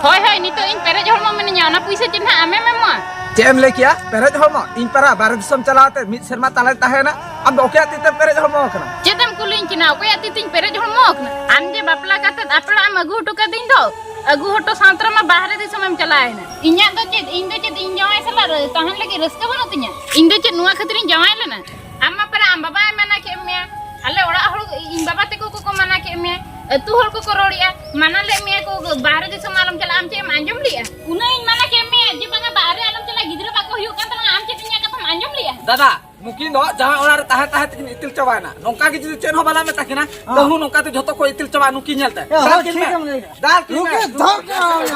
ᱦᱳᱭ, ᱦᱳᱭ, ᱱᱤᱛᱚᱜ ᱤᱧ ᱯᱮᱨᱮᱡ ᱦᱚᱲᱢᱚ ᱢᱤᱱᱟᱹᱧᱟ, ᱚᱱᱟ ᱯᱩᱭᱥᱟᱹ ᱪᱮᱫ ᱱᱟᱦᱟᱜ ᱟᱢᱮᱢ ᱮᱢᱚᱜᱼᱟ? ᱪᱮᱫ ᱮᱢ ᱞᱟᱹᱭ ᱠᱮᱜᱼᱟ? ᱯᱮᱨᱮᱡ ᱦᱚᱲᱢᱚ? ᱤᱧ ᱯᱟᱨᱟ ᱵᱟᱨᱦᱮ ᱫᱤᱥᱚᱢ ᱪᱟᱞᱟᱣ ᱛᱮ ᱢᱤᱫ ᱥᱮᱨᱢᱟ ᱛᱟᱞᱟᱧ ᱛᱟᱦᱮᱸᱭᱮᱱᱟ᱾ ᱟᱢ ᱫᱚ ᱚᱠᱚᱭᱟᱜ ᱛᱤ ᱛᱮᱢ ᱯᱮᱨᱮᱡ ᱦᱚᱲᱢᱚ ᱟᱠᱟᱱᱟ? ᱪᱮᱫ ᱮᱢ ᱠᱩᱞᱤᱧ ᱠᱟᱱᱟ? ᱚᱠᱚᱭᱟᱜ ᱛᱤ ᱛᱤᱧ ᱯᱮᱨᱮᱡ ᱦᱚᱲᱢᱚ ᱟᱠᱟᱱᱟ? ᱟᱢ ᱡᱮ ᱵᱟᱯᱞᱟ ᱠᱟᱛᱮᱫ ᱟᱯᱲᱟᱜ ᱮᱢ ᱟᱹᱜᱩ ᱦᱚᱴᱚ ᱠᱟᱹᱫᱤᱧ ᱫᱚ, ᱟᱹᱜᱩ ᱦᱚᱴᱚ ᱥᱟᱶᱛᱮ ᱨᱮᱢᱟ ᱵᱟᱦᱨᱮ ᱫᱤᱥᱚᱢ ᱮᱢ ᱪᱟᱞᱟᱣ ᱮᱱᱟ᱾ ᱤᱧᱟᱹᱜ ᱫᱚ ᱪᱮᱫ, ᱤᱧ ᱫᱚ ᱪᱮᱫ ᱤᱧ ᱡᱟᱶᱟᱭ ᱥᱟᱞᱟᱜ ᱨᱟᱹ-, ᱛᱟᱦᱮᱱ ᱞᱟᱹᱜᱤᱫ ᱨᱟᱹᱥᱠᱟᱹ ᱵᱟᱹᱱᱩᱜ ᱛᱤᱧᱟ? ᱤᱧ ᱫᱚ ᱪᱮᱫ ᱱᱚᱣᱟ ᱠᱷᱟᱹᱛᱤᱨᱤᱧ ᱡᱟᱶᱟᱭ ᱞᱮᱱᱟ? ᱟᱢ ᱢᱟ ᱯᱟᱨᱟ ᱟᱢ ᱵᱟᱵᱟᱭ ᱢᱟᱱᱟ ᱠᱮᱫ ᱢᱮᱭᱟ, ᱟᱞᱮ ᱚᱲᱟᱜ ᱦᱚᱲ, ᱤᱧ ᱵᱟᱵᱟ ᱛᱟᱠᱚ ᱠᱚᱠᱚ ᱢᱟᱱᱟ ᱠᱮᱫ ᱢᱮᱭᱟ, ᱟᱹᱛᱩ ᱦᱚᱲ ᱠᱚᱠᱚ ᱨᱚᱲᱮᱜᱼᱟ, ᱢᱟᱱᱟ ᱞᱮᱫ ᱢᱮᱭᱟ ᱠᱚ, ᱵᱟᱦᱨᱮ ᱫᱤᱥᱚᱢ ᱟᱞᱚᱢ ᱪᱟᱞᱟᱜᱼᱟ, ᱟᱢ ᱪᱮᱫ ᱮᱢ ᱟᱸᱡᱚᱢ ᱞᱮᱜᱼᱟ? ᱩᱱᱟᱹᱜ ᱤᱧ ᱢᱟᱱᱟ ᱠᱮᱫ ᱢᱮᱭᱟ, ᱫᱟᱫᱟ, ᱱᱩᱠᱤᱱ ᱫᱚ ᱡᱟᱶᱟᱭ ᱚᱲᱟᱜ ᱨᱮ ᱛᱟᱦᱮᱸ ᱛᱟᱦᱮᱸ ᱛᱮᱠᱤᱱ ᱤᱛᱤᱞ ᱪᱟᱵᱟᱭᱮᱱᱟ᱾ ᱱᱚᱝᱠᱟ ᱜᱮ ᱡᱩᱫᱤ ᱪᱮᱫ ᱦᱚᱸ ᱵᱟᱞᱮ ᱢᱮᱛᱟ ᱠᱤᱱᱟ, ᱦᱮᱸ᱾ ᱵᱟᱹᱦᱩ ᱱᱚᱝᱠᱟ ᱛᱮ ᱡᱷᱚᱛᱚ ᱠᱚ ᱤᱛᱤᱞ ᱪᱟᱵᱟᱜᱼᱟ, ᱱᱩᱠᱤᱱ ᱧᱮᱞ ᱛᱮ᱾ ᱦᱮᱸ, ᱫᱟᱞ ᱦᱮᱸ, ᱠᱤᱱ ᱢᱮ᱾ ᱴᱷᱤᱠ ᱮᱢ ᱞᱟᱹᱭ ᱠᱮᱫᱟ᱾ ᱫᱟᱞ ᱠᱤᱱ ᱢᱮ᱾ ᱱᱩᱠᱤᱱ ᱫᱷᱚᱨ ᱠᱤᱱ ᱢᱮ᱾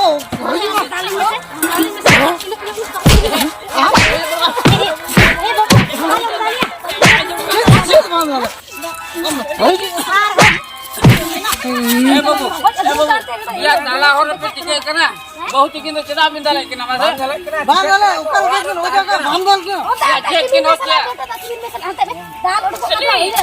ᱚ, ᱦᱤᱡᱩᱜ ᱢᱮ᱾ ᱪᱮᱫ, ᱪᱮᱫ ᱵᱟᱝ ᱜᱟᱱᱚᱜᱼᱟ? ᱮ ᱵᱟᱹᱵᱩ, ᱮ ᱵᱟᱹᱵᱩ, ᱤᱭᱟᱹ ᱛᱟᱞᱟ ᱦᱚᱨ ᱨᱮᱯᱮ ᱪᱤᱠᱟᱹᱜ ᱠᱟᱱᱟ? ᱵᱟᱹᱦᱩ ᱛᱤᱠᱤᱱ ᱫᱚ ᱪᱮᱫᱟᱜ ᱵᱤᱱ ᱫᱟᱞᱮᱫ ᱠᱤᱱᱟ ᱢᱟᱥᱮ? ᱵᱟᱝ ᱫᱟᱞᱮ, ᱚᱠᱟ ᱞᱮᱠᱟ ᱠᱤᱱ ᱚᱡᱚᱜᱟ, ᱵᱟᱢ ᱫᱟᱞ ᱠᱤᱱᱟ? ᱟᱨ ᱪᱮᱫ ᱠᱤᱱ ᱚᱡᱚᱜᱟ?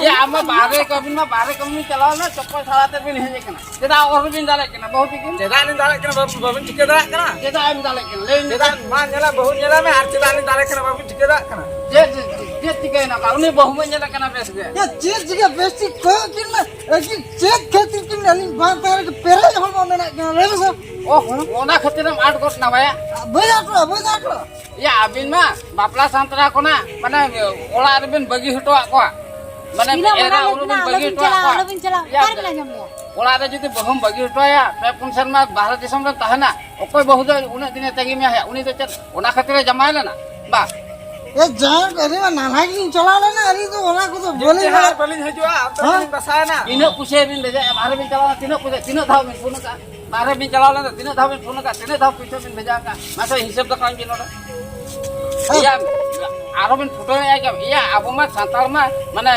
ᱤᱭᱟᱹ, ᱟᱢ ᱢᱟ ᱵᱟᱦᱨᱮ ᱠᱟᱹᱢᱤ ᱢᱟ ᱵᱟᱦᱨᱮ ᱠᱟᱹᱢᱤ ᱵᱤᱱ ᱪᱟᱞᱟᱣ ᱞᱮᱱᱟ, ᱪᱚᱯᱯᱚᱞ ᱥᱟᱞᱟ ᱛᱮ ᱵᱤᱱ ᱦᱮᱡ ᱟᱠᱟᱱᱟ᱾ ᱪᱮᱫᱟᱜ ᱚᱨ ᱵᱤᱱ ᱫᱟᱞᱮᱫ ᱠᱤᱱᱟ ᱵᱟᱹᱦᱩ ᱛᱤᱠᱤᱱ? ᱪᱮᱫᱟᱜ ᱞᱤᱧ ᱫᱟᱞᱮᱫ ᱠᱤᱱᱟ? ᱵᱟᱹᱵᱩ, ᱵᱟᱹᱵᱤᱱ ᱴᱷᱤᱠᱟᱹ ᱫᱟᱲᱮᱭᱟᱜ ᱠᱟᱱᱟ? ᱪᱮᱫᱟᱜ ᱮᱢ ᱫᱟᱞᱮᱫ ᱠᱤᱱᱟ? ᱞᱟᱹᱭ ᱢᱮ᱾ ᱪᱮᱫᱟᱜ ᱢᱟ ᱧᱮᱞᱟ, ᱵᱟᱹᱦᱩ ᱧᱮᱞᱟ ᱢᱮ, ᱟᱨ ᱪᱮᱫᱟᱜ ᱞᱤᱧ ᱫᱟᱞᱮᱫ ᱠᱤᱱᱟ ᱵᱟᱹᱵᱤᱱ ᱴᱷᱤᱠᱟᱹ ᱫᱟᱲᱮᱭᱟᱜ ᱠᱟᱱᱟ? ᱪᱮᱫ, ᱪᱮᱫ, ᱪᱮᱫ ᱪᱤᱠᱟᱹᱭᱮᱱᱟ? ᱩᱱᱤ ᱵᱟᱹᱦᱩ ᱢᱟ ᱧᱮᱞᱮ ᱠᱟᱱᱟ ᱵᱮᱥ ᱜᱮ᱾ ᱭᱟ, ᱪᱮᱫ ᱪᱤᱠᱟᱹ ᱵᱮᱥ ᱴᱷᱤᱠ ᱠᱚᱭᱚᱜ ᱠᱤᱱ ᱢᱮ᱾ ᱮᱠᱤ ᱪᱮᱫ ᱠᱷᱟᱹᱛᱤᱨ ᱠᱤᱱ ᱟᱹᱞᱤᱧ ᱵᱟᱝ ᱛᱟᱦᱮᱸ ᱨᱮᱜᱮ ᱯᱮᱨᱮᱡ ᱦᱚᱲᱢᱚ ᱢᱮᱱᱟᱜ ᱠᱤᱱᱟ, ᱞᱟᱹᱭ ᱢᱮᱥᱮ? ᱚ, ᱚᱱᱟ ᱠᱷᱟᱹᱛᱤᱨ ᱮᱢ ᱟᱴ ᱜᱚᱫ ᱱᱟ ᱵᱟᱭᱟ? ᱵᱟᱹᱧ ᱟᱴᱚᱜᱼᱟ, ᱵᱟᱹᱧ ᱟᱴᱚᱜᱼᱟ᱾ ᱭᱟ, ᱟᱹᱵᱤᱱ ᱢᱟ ᱵᱟᱯᱞᱟ ᱥᱟᱱᱛᱟᱲᱟ ᱠᱷᱚᱱᱟᱜ, ᱢᱟᱱᱮ, ᱚᱲᱟᱜ ᱨᱮᱵᱤᱱ ᱵᱟᱹᱜᱤ ᱦᱚᱴᱚᱣᱟᱜ ᱠᱚᱣᱟ᱾ ᱢᱟᱱᱮ, ᱛᱤᱱᱟᱹᱜ ᱮᱨᱟ ᱢᱟᱨᱟᱝ ᱩᱨᱩ ᱞᱮᱠᱟᱱᱟᱜ ᱵᱤᱱ ᱵᱟᱹᱜᱤ ᱟᱞᱚᱵᱤᱱ ᱦᱚᱴᱚᱣᱟᱜ ᱪᱟᱞᱟᱜᱼᱟ, ᱠᱚᱣᱟ᱾ ᱟᱞᱚᱵᱤᱱ ᱪᱟᱞᱟᱜᱼᱟ᱾ ᱭᱟ, ᱚᱠᱟ ᱨᱮᱵᱤᱱ ᱟᱸᱡᱚᱢ ᱜᱮᱭᱟ? ᱚᱲᱟᱜ ᱨᱮ ᱡᱩᱫᱤ ᱵᱟᱹᱦᱩᱢ ᱵᱟᱹᱜᱤ ᱦᱚᱴᱚᱣᱟᱭᱟ, ᱯᱮ ᱯᱩᱱ ᱥᱮᱨᱢᱟ ᱵᱟᱦᱨᱮ ᱫᱤᱥᱚᱢ ᱨᱮᱢ ᱛᱟᱦᱮᱱᱟ, ᱚᱠᱚᱭ ᱵᱟᱹᱦᱩ ᱫᱚ ᱩᱱᱟᱹᱜ ᱫᱤᱱᱮ ᱛᱟᱺᱜᱤ ᱢᱮᱭᱟ? ᱩᱱᱤ ᱫᱚ ᱪᱮᱫ ᱚᱱᱟ ᱠᱷᱟᱹᱛᱤᱨ ᱮ ᱡᱟᱢᱟᱭ ᱞᱮᱱᱟ? ᱵᱟ᱾ ᱮ ᱡᱟᱠ, ᱟᱹᱞᱤᱧ ᱢᱟ ᱱᱟᱞᱦᱟ ᱜᱮᱞᱤᱧ ᱪᱟᱞᱟᱣ ᱞᱮᱱᱟ, ᱟᱹᱞᱤᱧ ᱫᱚ ᱚᱱᱟ ᱠᱚᱫᱚ ᱡᱩᱫᱤ ᱵᱟᱹᱞᱤᱧ ᱦᱟᱸᱜ ᱵᱟᱲᱟᱭᱟ᱾ ᱵᱟᱹᱞᱤᱧ ᱦᱤᱡᱩᱜᱼᱟ, ᱟᱯᱮ ᱦᱮᱸ? ᱫᱚᱵᱤᱱ ᱵᱟᱥᱟᱭᱮᱱᱟ᱾ ᱛᱤᱱᱟᱹᱜ ᱯᱩᱭᱥᱟᱹ ᱵᱤᱱ ᱵᱷᱮᱡᱟᱭᱟ? ᱵᱟᱦᱨᱮ ᱵᱤᱱ ᱪᱟᱞᱟᱣ ᱞᱮᱱᱟ, ᱛᱤᱱᱟᱹᱜ ᱯᱩᱭᱥᱟᱹ, ᱛᱤᱱᱟᱹᱜ ᱫᱷᱟᱣ ᱵᱤᱱ ᱯᱷᱳᱱ ᱟᱠᱟᱫᱼᱟ? ᱵᱟᱦᱨᱮ ᱵᱤᱱ ᱪᱟᱞᱟᱣ ᱞᱮᱱᱟ, ᱛᱤᱱᱟᱹᱜ ᱫᱷᱟᱣ ᱵᱤᱱ ᱯᱷᱳᱱ ᱟᱠᱟᱫᱼᱟ? ᱛᱤᱱᱟᱹᱜ ᱫᱷᱟᱣ ᱯᱩᱭᱥᱟᱹ ᱵᱤᱱ ᱵᱷᱮᱡᱟ ᱟᱠᱟᱫᱼᱟ? ᱢᱟᱥᱮ ᱦᱤᱥᱟᱹᱵ ᱫᱮᱠᱷᱟᱣ ᱵᱤᱱ ᱱᱚᱰᱮ᱾ ᱦᱮᱸ᱾ ᱤᱭᱟᱹ, ᱟᱨᱚ ᱵᱤᱱ ᱯᱷᱳᱴᱳᱭᱮᱫᱼᱟ ᱠᱤ? ᱤᱭᱟᱹ, ᱟᱵᱚ ᱢᱟ ᱥᱟᱱᱛᱟᱲ ᱢᱟ, ᱢᱟᱱᱮ,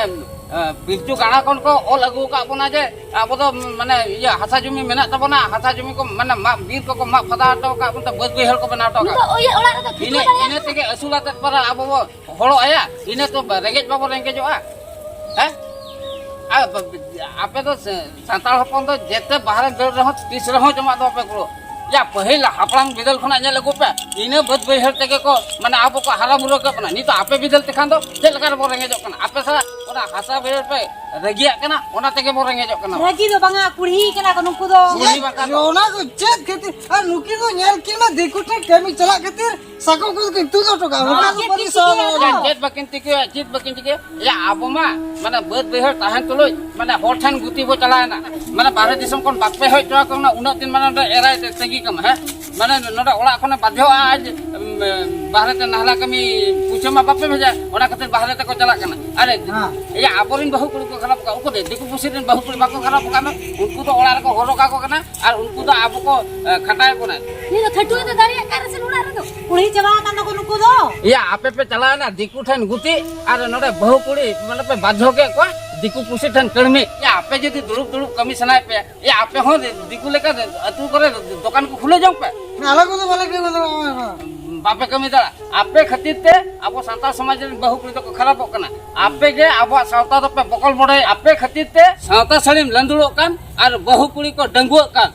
ᱮ, ᱯᱤᱞᱪᱩ ᱜᱟᱲᱟ ᱠᱷᱚᱱ ᱠᱚ ᱚᱞ ᱟᱹᱜᱩ ᱟᱠᱟᱫ ᱵᱚᱱᱟ ᱡᱮ ᱟᱵᱚ ᱫᱚ, ᱢᱟᱱᱮ, ᱤᱭᱟᱹ, ᱦᱟᱥᱟ ᱡᱩᱢᱤ ᱢᱮᱱᱟᱜ ᱛᱟᱵᱚᱱᱟ, ᱦᱟᱥᱟ ᱡᱩᱢᱤ ᱠᱚ, ᱢᱟᱱᱮ, ᱢᱟᱜ, ᱵᱤᱨ ᱠᱚᱠᱚ ᱢᱟᱜ ᱯᱷᱟᱫᱟ ᱦᱚᱴᱚ ᱟᱠᱟᱫ ᱵᱚᱱᱟ, ᱵᱟᱹᱫᱽ ᱵᱟᱹᱭᱦᱟᱹᱲ ᱠᱚ ᱵᱮᱱᱟᱣ ᱦᱚᱴᱚ ᱩᱱᱤ ᱟᱠᱟᱫ ᱫᱚ ᱵᱚᱱᱟ᱾ ᱤᱭᱟᱹ ᱚᱲᱟᱜ ᱨᱮᱫᱚ ᱤᱱᱟᱹ, ᱴᱷᱤᱠᱟᱹ ᱫᱟᱲᱮᱭᱟᱜ ᱤᱱᱟᱹ ᱛᱮᱜᱮ ᱟᱹᱥᱩᱞ ᱟᱛᱮᱫ ᱯᱟᱨᱟ ᱟᱵᱚ ᱵᱚ ᱦᱚᱲᱚᱜ ᱟᱭᱟ, ᱤᱱᱟᱹ ᱛᱚ ᱨᱮᱸᱜᱮᱡ ᱵᱟᱵᱚ ᱨᱮᱸᱜᱮᱡᱚᱜᱼᱟ᱾ ᱦᱮᱸ? ᱟᱨ ᱟᱯᱮ ᱫᱚ ᱥᱮ-, ᱥᱟᱱᱛᱟᱲ ᱦᱚᱯᱚᱱ ᱫᱚ ᱡᱮᱛᱮ ᱵᱟᱦᱨᱮ ᱫᱟᱹᱲ ᱨᱮᱦᱚᱸ ᱛᱤᱥ ᱨᱮᱦᱚᱸ ᱡᱚᱢᱟᱜ ᱫᱚ ᱵᱟᱯᱮ ᱠᱩᱲᱟᱹᱣᱟ᱾ ᱭᱟ, ᱯᱟᱹᱦᱤᱞ ᱦᱟᱯᱲᱟᱢ ᱵᱤᱫᱟᱹᱞ ᱠᱷᱚᱱᱟᱜ ᱧᱮᱞ ᱟᱹᱜᱩ ᱯᱮ, ᱤᱱᱟᱹ ᱵᱟᱹᱫᱽ ᱵᱟᱹᱭᱦᱟᱹᱲ ᱛᱮᱜᱮ ᱠᱚ, ᱢᱟᱱᱮ, ᱟᱵᱚ ᱠᱚ ᱦᱟᱨᱟ ᱵᱩᱨᱩ ᱟᱠᱟᱫ ᱵᱚᱱᱟ᱾ ᱱᱤᱛᱚᱜ ᱟᱯᱮ ᱵᱤᱫᱟᱹᱞ ᱛᱮᱠᱷᱟᱱ ᱫᱚ ᱪᱮᱫ ᱞᱮᱠᱟ ᱨᱮᱵᱚ ᱨᱮᱸᱜᱮᱡᱚᱜ ᱠᱟᱱᱟ? ᱟᱯᱮ ᱥᱟᱞᱟᱜ ᱚᱱᱟ ᱦᱟᱥᱟ ᱵᱟᱹᱭᱦᱟᱹᱲ ᱯᱮ ᱨᱟᱹᱜᱤᱭᱟᱜ ᱠᱟᱱᱟ, ᱚᱱᱟ ᱛᱮᱜᱮ ᱵᱚ ᱨᱮᱸᱜᱮᱡᱚᱜ ᱠᱟᱱᱟ᱾ ᱨᱟᱹᱜᱤ ᱫᱚ ᱵᱟᱝᱟ, ᱠᱩᱲᱦᱤ ᱠᱟᱱᱟ ᱠᱚ ᱱᱩᱠᱩ ᱫᱚ᱾ ᱠᱩᱲᱦᱤ ᱵᱟᱝ ᱠᱟᱱ ᱫᱚ᱾ ᱚᱱᱟ ᱠᱚ ᱪᱮᱫ ᱠᱷᱟᱹᱛᱤᱨ? ᱟᱨ ᱱᱩᱠᱤᱱ ᱫᱚ ᱧᱮᱞ ᱠᱤᱱ ᱢᱟ ᱫᱤᱠᱩ ᱴᱷᱮᱱ ᱠᱟᱹᱢᱤ ᱪᱟᱞᱟᱜ ᱠᱷᱟᱹᱛᱤᱨ ᱥᱟᱠᱚᱢ ᱠᱚᱫᱚ ᱠᱤᱱ ᱛᱩᱫ ᱦᱚᱴᱚ ᱠᱟᱜᱼᱟ᱾ ᱚᱱᱟ ᱫᱚ ᱪᱮᱫ ᱯᱟᱹᱨᱤᱥ ᱠᱤᱱ ᱪᱤᱠᱟᱹᱭᱟ ᱥᱟᱶ ᱟᱫᱚ? ᱪᱮᱫ ᱵᱟᱹᱠᱤᱱ ᱪᱤᱠᱟᱹᱭᱟ, ᱪᱮᱫ ᱵᱟᱹᱠᱤᱱ ᱪᱤᱠᱟᱹᱭᱟ? ᱭᱟ, ᱟᱵᱚ ᱢᱟ, ᱢᱟᱱᱮ, ᱵᱟᱹᱫᱽ ᱵᱟᱹᱭᱦᱟᱹᱲ ᱛᱟᱦᱮᱱ ᱛᱩᱞᱩᱡ, ᱢᱟᱱᱮ, ᱦᱚᱲ ᱴᱷᱮᱱ ᱜᱩᱛᱤ ᱵᱚ ᱪᱟᱞᱟᱣᱮᱱᱟ᱾ ᱢᱟᱱᱮ, ᱵᱟᱦᱨᱮ ᱫᱤᱥᱚᱢ ᱠᱷᱚᱱ ᱵᱟᱯᱮ ᱦᱮᱡ ᱦᱚᱪᱚ ᱟᱠᱚ ᱠᱟᱱᱟ, ᱩᱱᱟᱹᱜ ᱫᱤᱱ, ᱢᱟᱱᱮ, ᱱᱚᱰᱮ ᱮᱨᱟᱭ ᱛᱟᱺᱜᱤ ᱠᱟᱢᱟ, ᱦᱮᱸ? ᱢᱟᱱᱮ, ᱱᱚᱰᱮ ᱚᱲᱟᱜ ᱠᱷᱚᱱᱮ ᱵᱟᱫᱷᱭᱚᱜᱼᱟ, ᱟᱡ, ᱩᱢ, ᱵᱟᱦᱨᱮ ᱛᱮ ᱱᱟᱦᱞᱟ ᱠᱟᱹᱢᱤ ᱯᱩᱭᱥᱟᱹ ᱢᱟ ᱵᱟᱯᱮ ᱵᱷᱮᱡᱟ, ᱚᱱᱟ ᱠᱷᱟᱹᱛᱤᱨ ᱵᱟᱦᱨᱮ ᱛᱮᱠᱚ ᱪᱟᱞᱟᱜ ᱠᱟᱱᱟ᱾ ᱟᱨᱮ, ᱦᱮᱸ᱾ ᱮᱭᱟ, ᱟᱵᱚᱨᱮᱱ ᱵᱟᱹᱦᱩ ᱠᱩᱲᱤ ᱠᱚ ᱠᱷᱟᱨᱟᱯ ᱠᱟᱜ, ᱩᱱᱠᱩ ᱫᱚ ᱫᱤᱠᱩ ᱯᱩᱥᱤ ᱨᱮᱱ ᱵᱟᱹᱦᱩ ᱠᱩᱲᱤ ᱵᱟᱠᱚ ᱠᱷᱟᱨᱟᱯ ᱠᱟᱜ ᱢᱮ, ᱩᱱᱠᱩ ᱫᱚ ᱚᱲᱟᱜ ᱨᱮᱠᱚ ᱦᱚᱨᱚᱜ ᱠᱟᱠᱚ ᱠᱟᱱᱟ ᱟᱨ ᱩᱱᱠᱩ ᱫᱚ ᱟᱵᱚ ᱠᱚ, ᱮ, ᱠᱷᱟᱴᱟᱭᱮᱫ ᱵᱚᱱᱟ᱾ ᱱᱤᱭᱟᱹ ᱫᱚ ᱠᱷᱟᱹᱴᱩᱣᱟᱹ ᱫᱚ ᱫᱟᱲᱮᱭᱟᱜ ᱠᱟᱱ ᱨᱮᱥᱮ ᱚᱲᱟᱜ ᱨᱮᱫᱚ ᱠᱩᱲᱤ ᱪᱟᱵᱟ ᱟᱠᱟᱱ ᱫᱚᱠᱚ ᱱᱩᱠᱩ ᱫᱚ᱾ ᱮᱭᱟ, ᱟᱯᱮ ᱯᱮ ᱪᱟᱞᱟᱣᱮᱱᱟ ᱫᱤᱠᱩ ᱴᱷᱮᱱ ᱜᱩᱛᱤ ᱟᱨ ᱱᱚᱰᱮ ᱵᱟᱹᱦᱩ ᱠᱩᱲᱤ ᱢᱟᱱᱮ ᱯᱮ ᱵᱟᱫᱷᱭᱚ ᱠᱮᱫ ᱠᱚᱣᱟ ᱫᱤᱠᱩ ᱯᱩᱥᱤ ᱴᱷᱮᱱ ᱠᱟᱹᱲᱢᱤ᱾ ᱮᱭᱟ, ᱟᱯᱮ ᱡᱩᱫᱤ ᱫᱩᱲᱩᱵ ᱫᱩᱲᱩᱵ ᱠᱟᱹᱢᱤ ᱥᱟᱱᱟᱭᱮᱫ ᱯᱮᱭᱟ, ᱮᱭᱟ, ᱟᱯᱮ ᱦᱚᱸ ᱫᱤᱠᱩ ᱞᱮᱠᱟ ᱟᱹᱛᱩ ᱠᱚᱨᱮ ᱫᱚᱠᱟᱱ ᱠᱚ ᱠᱷᱩᱞᱟᱹᱣ ᱡᱚᱝ ᱯᱮ᱾ ᱟᱞᱮ ᱠᱚᱫᱚ ᱵᱟᱞᱮ ᱠᱟᱹᱢᱤ ᱫᱟᱲᱮᱭᱟᱜᱼᱟ᱾ ᱵᱟᱯᱮ ᱠᱟᱹᱢᱤ ᱫᱟᱲᱮᱭᱟᱜᱼᱟ᱾ ᱟᱯᱮ ᱠᱷᱟᱹᱛᱤᱨ ᱛᱮ ᱟᱵᱚ ᱥᱟᱱᱛᱟᱲ ᱥᱚᱢᱟᱡᱽ ᱨᱮᱱ ᱵᱟᱹᱦᱩ ᱠᱩᱲᱤ ᱫᱚᱠᱚ ᱠᱷᱟᱨᱟᱯᱚᱜ ᱠᱟᱱᱟ᱾ ᱟᱯᱮ ᱜᱮ ᱟᱵᱚᱣᱟᱜ ᱥᱟᱶᱛᱟ ᱫᱚᱯᱮ ᱵᱚᱠᱚᱞ ᱵᱚᱰᱚᱭ, ᱟᱯᱮ ᱠᱷᱟᱹᱛᱤᱨ ᱛᱮ ᱥᱟᱶᱛᱟ ᱥᱟᱹᱲᱤᱢ ᱞᱟᱹᱸᱫᱩᱲᱚᱜ ᱠᱟᱱ ᱟᱨ ᱵᱟᱹᱦᱩ ᱠᱩᱲᱤ ᱠᱚ ᱰᱟᱺᱜᱩᱣᱟᱹᱜ ᱠᱟᱱ᱾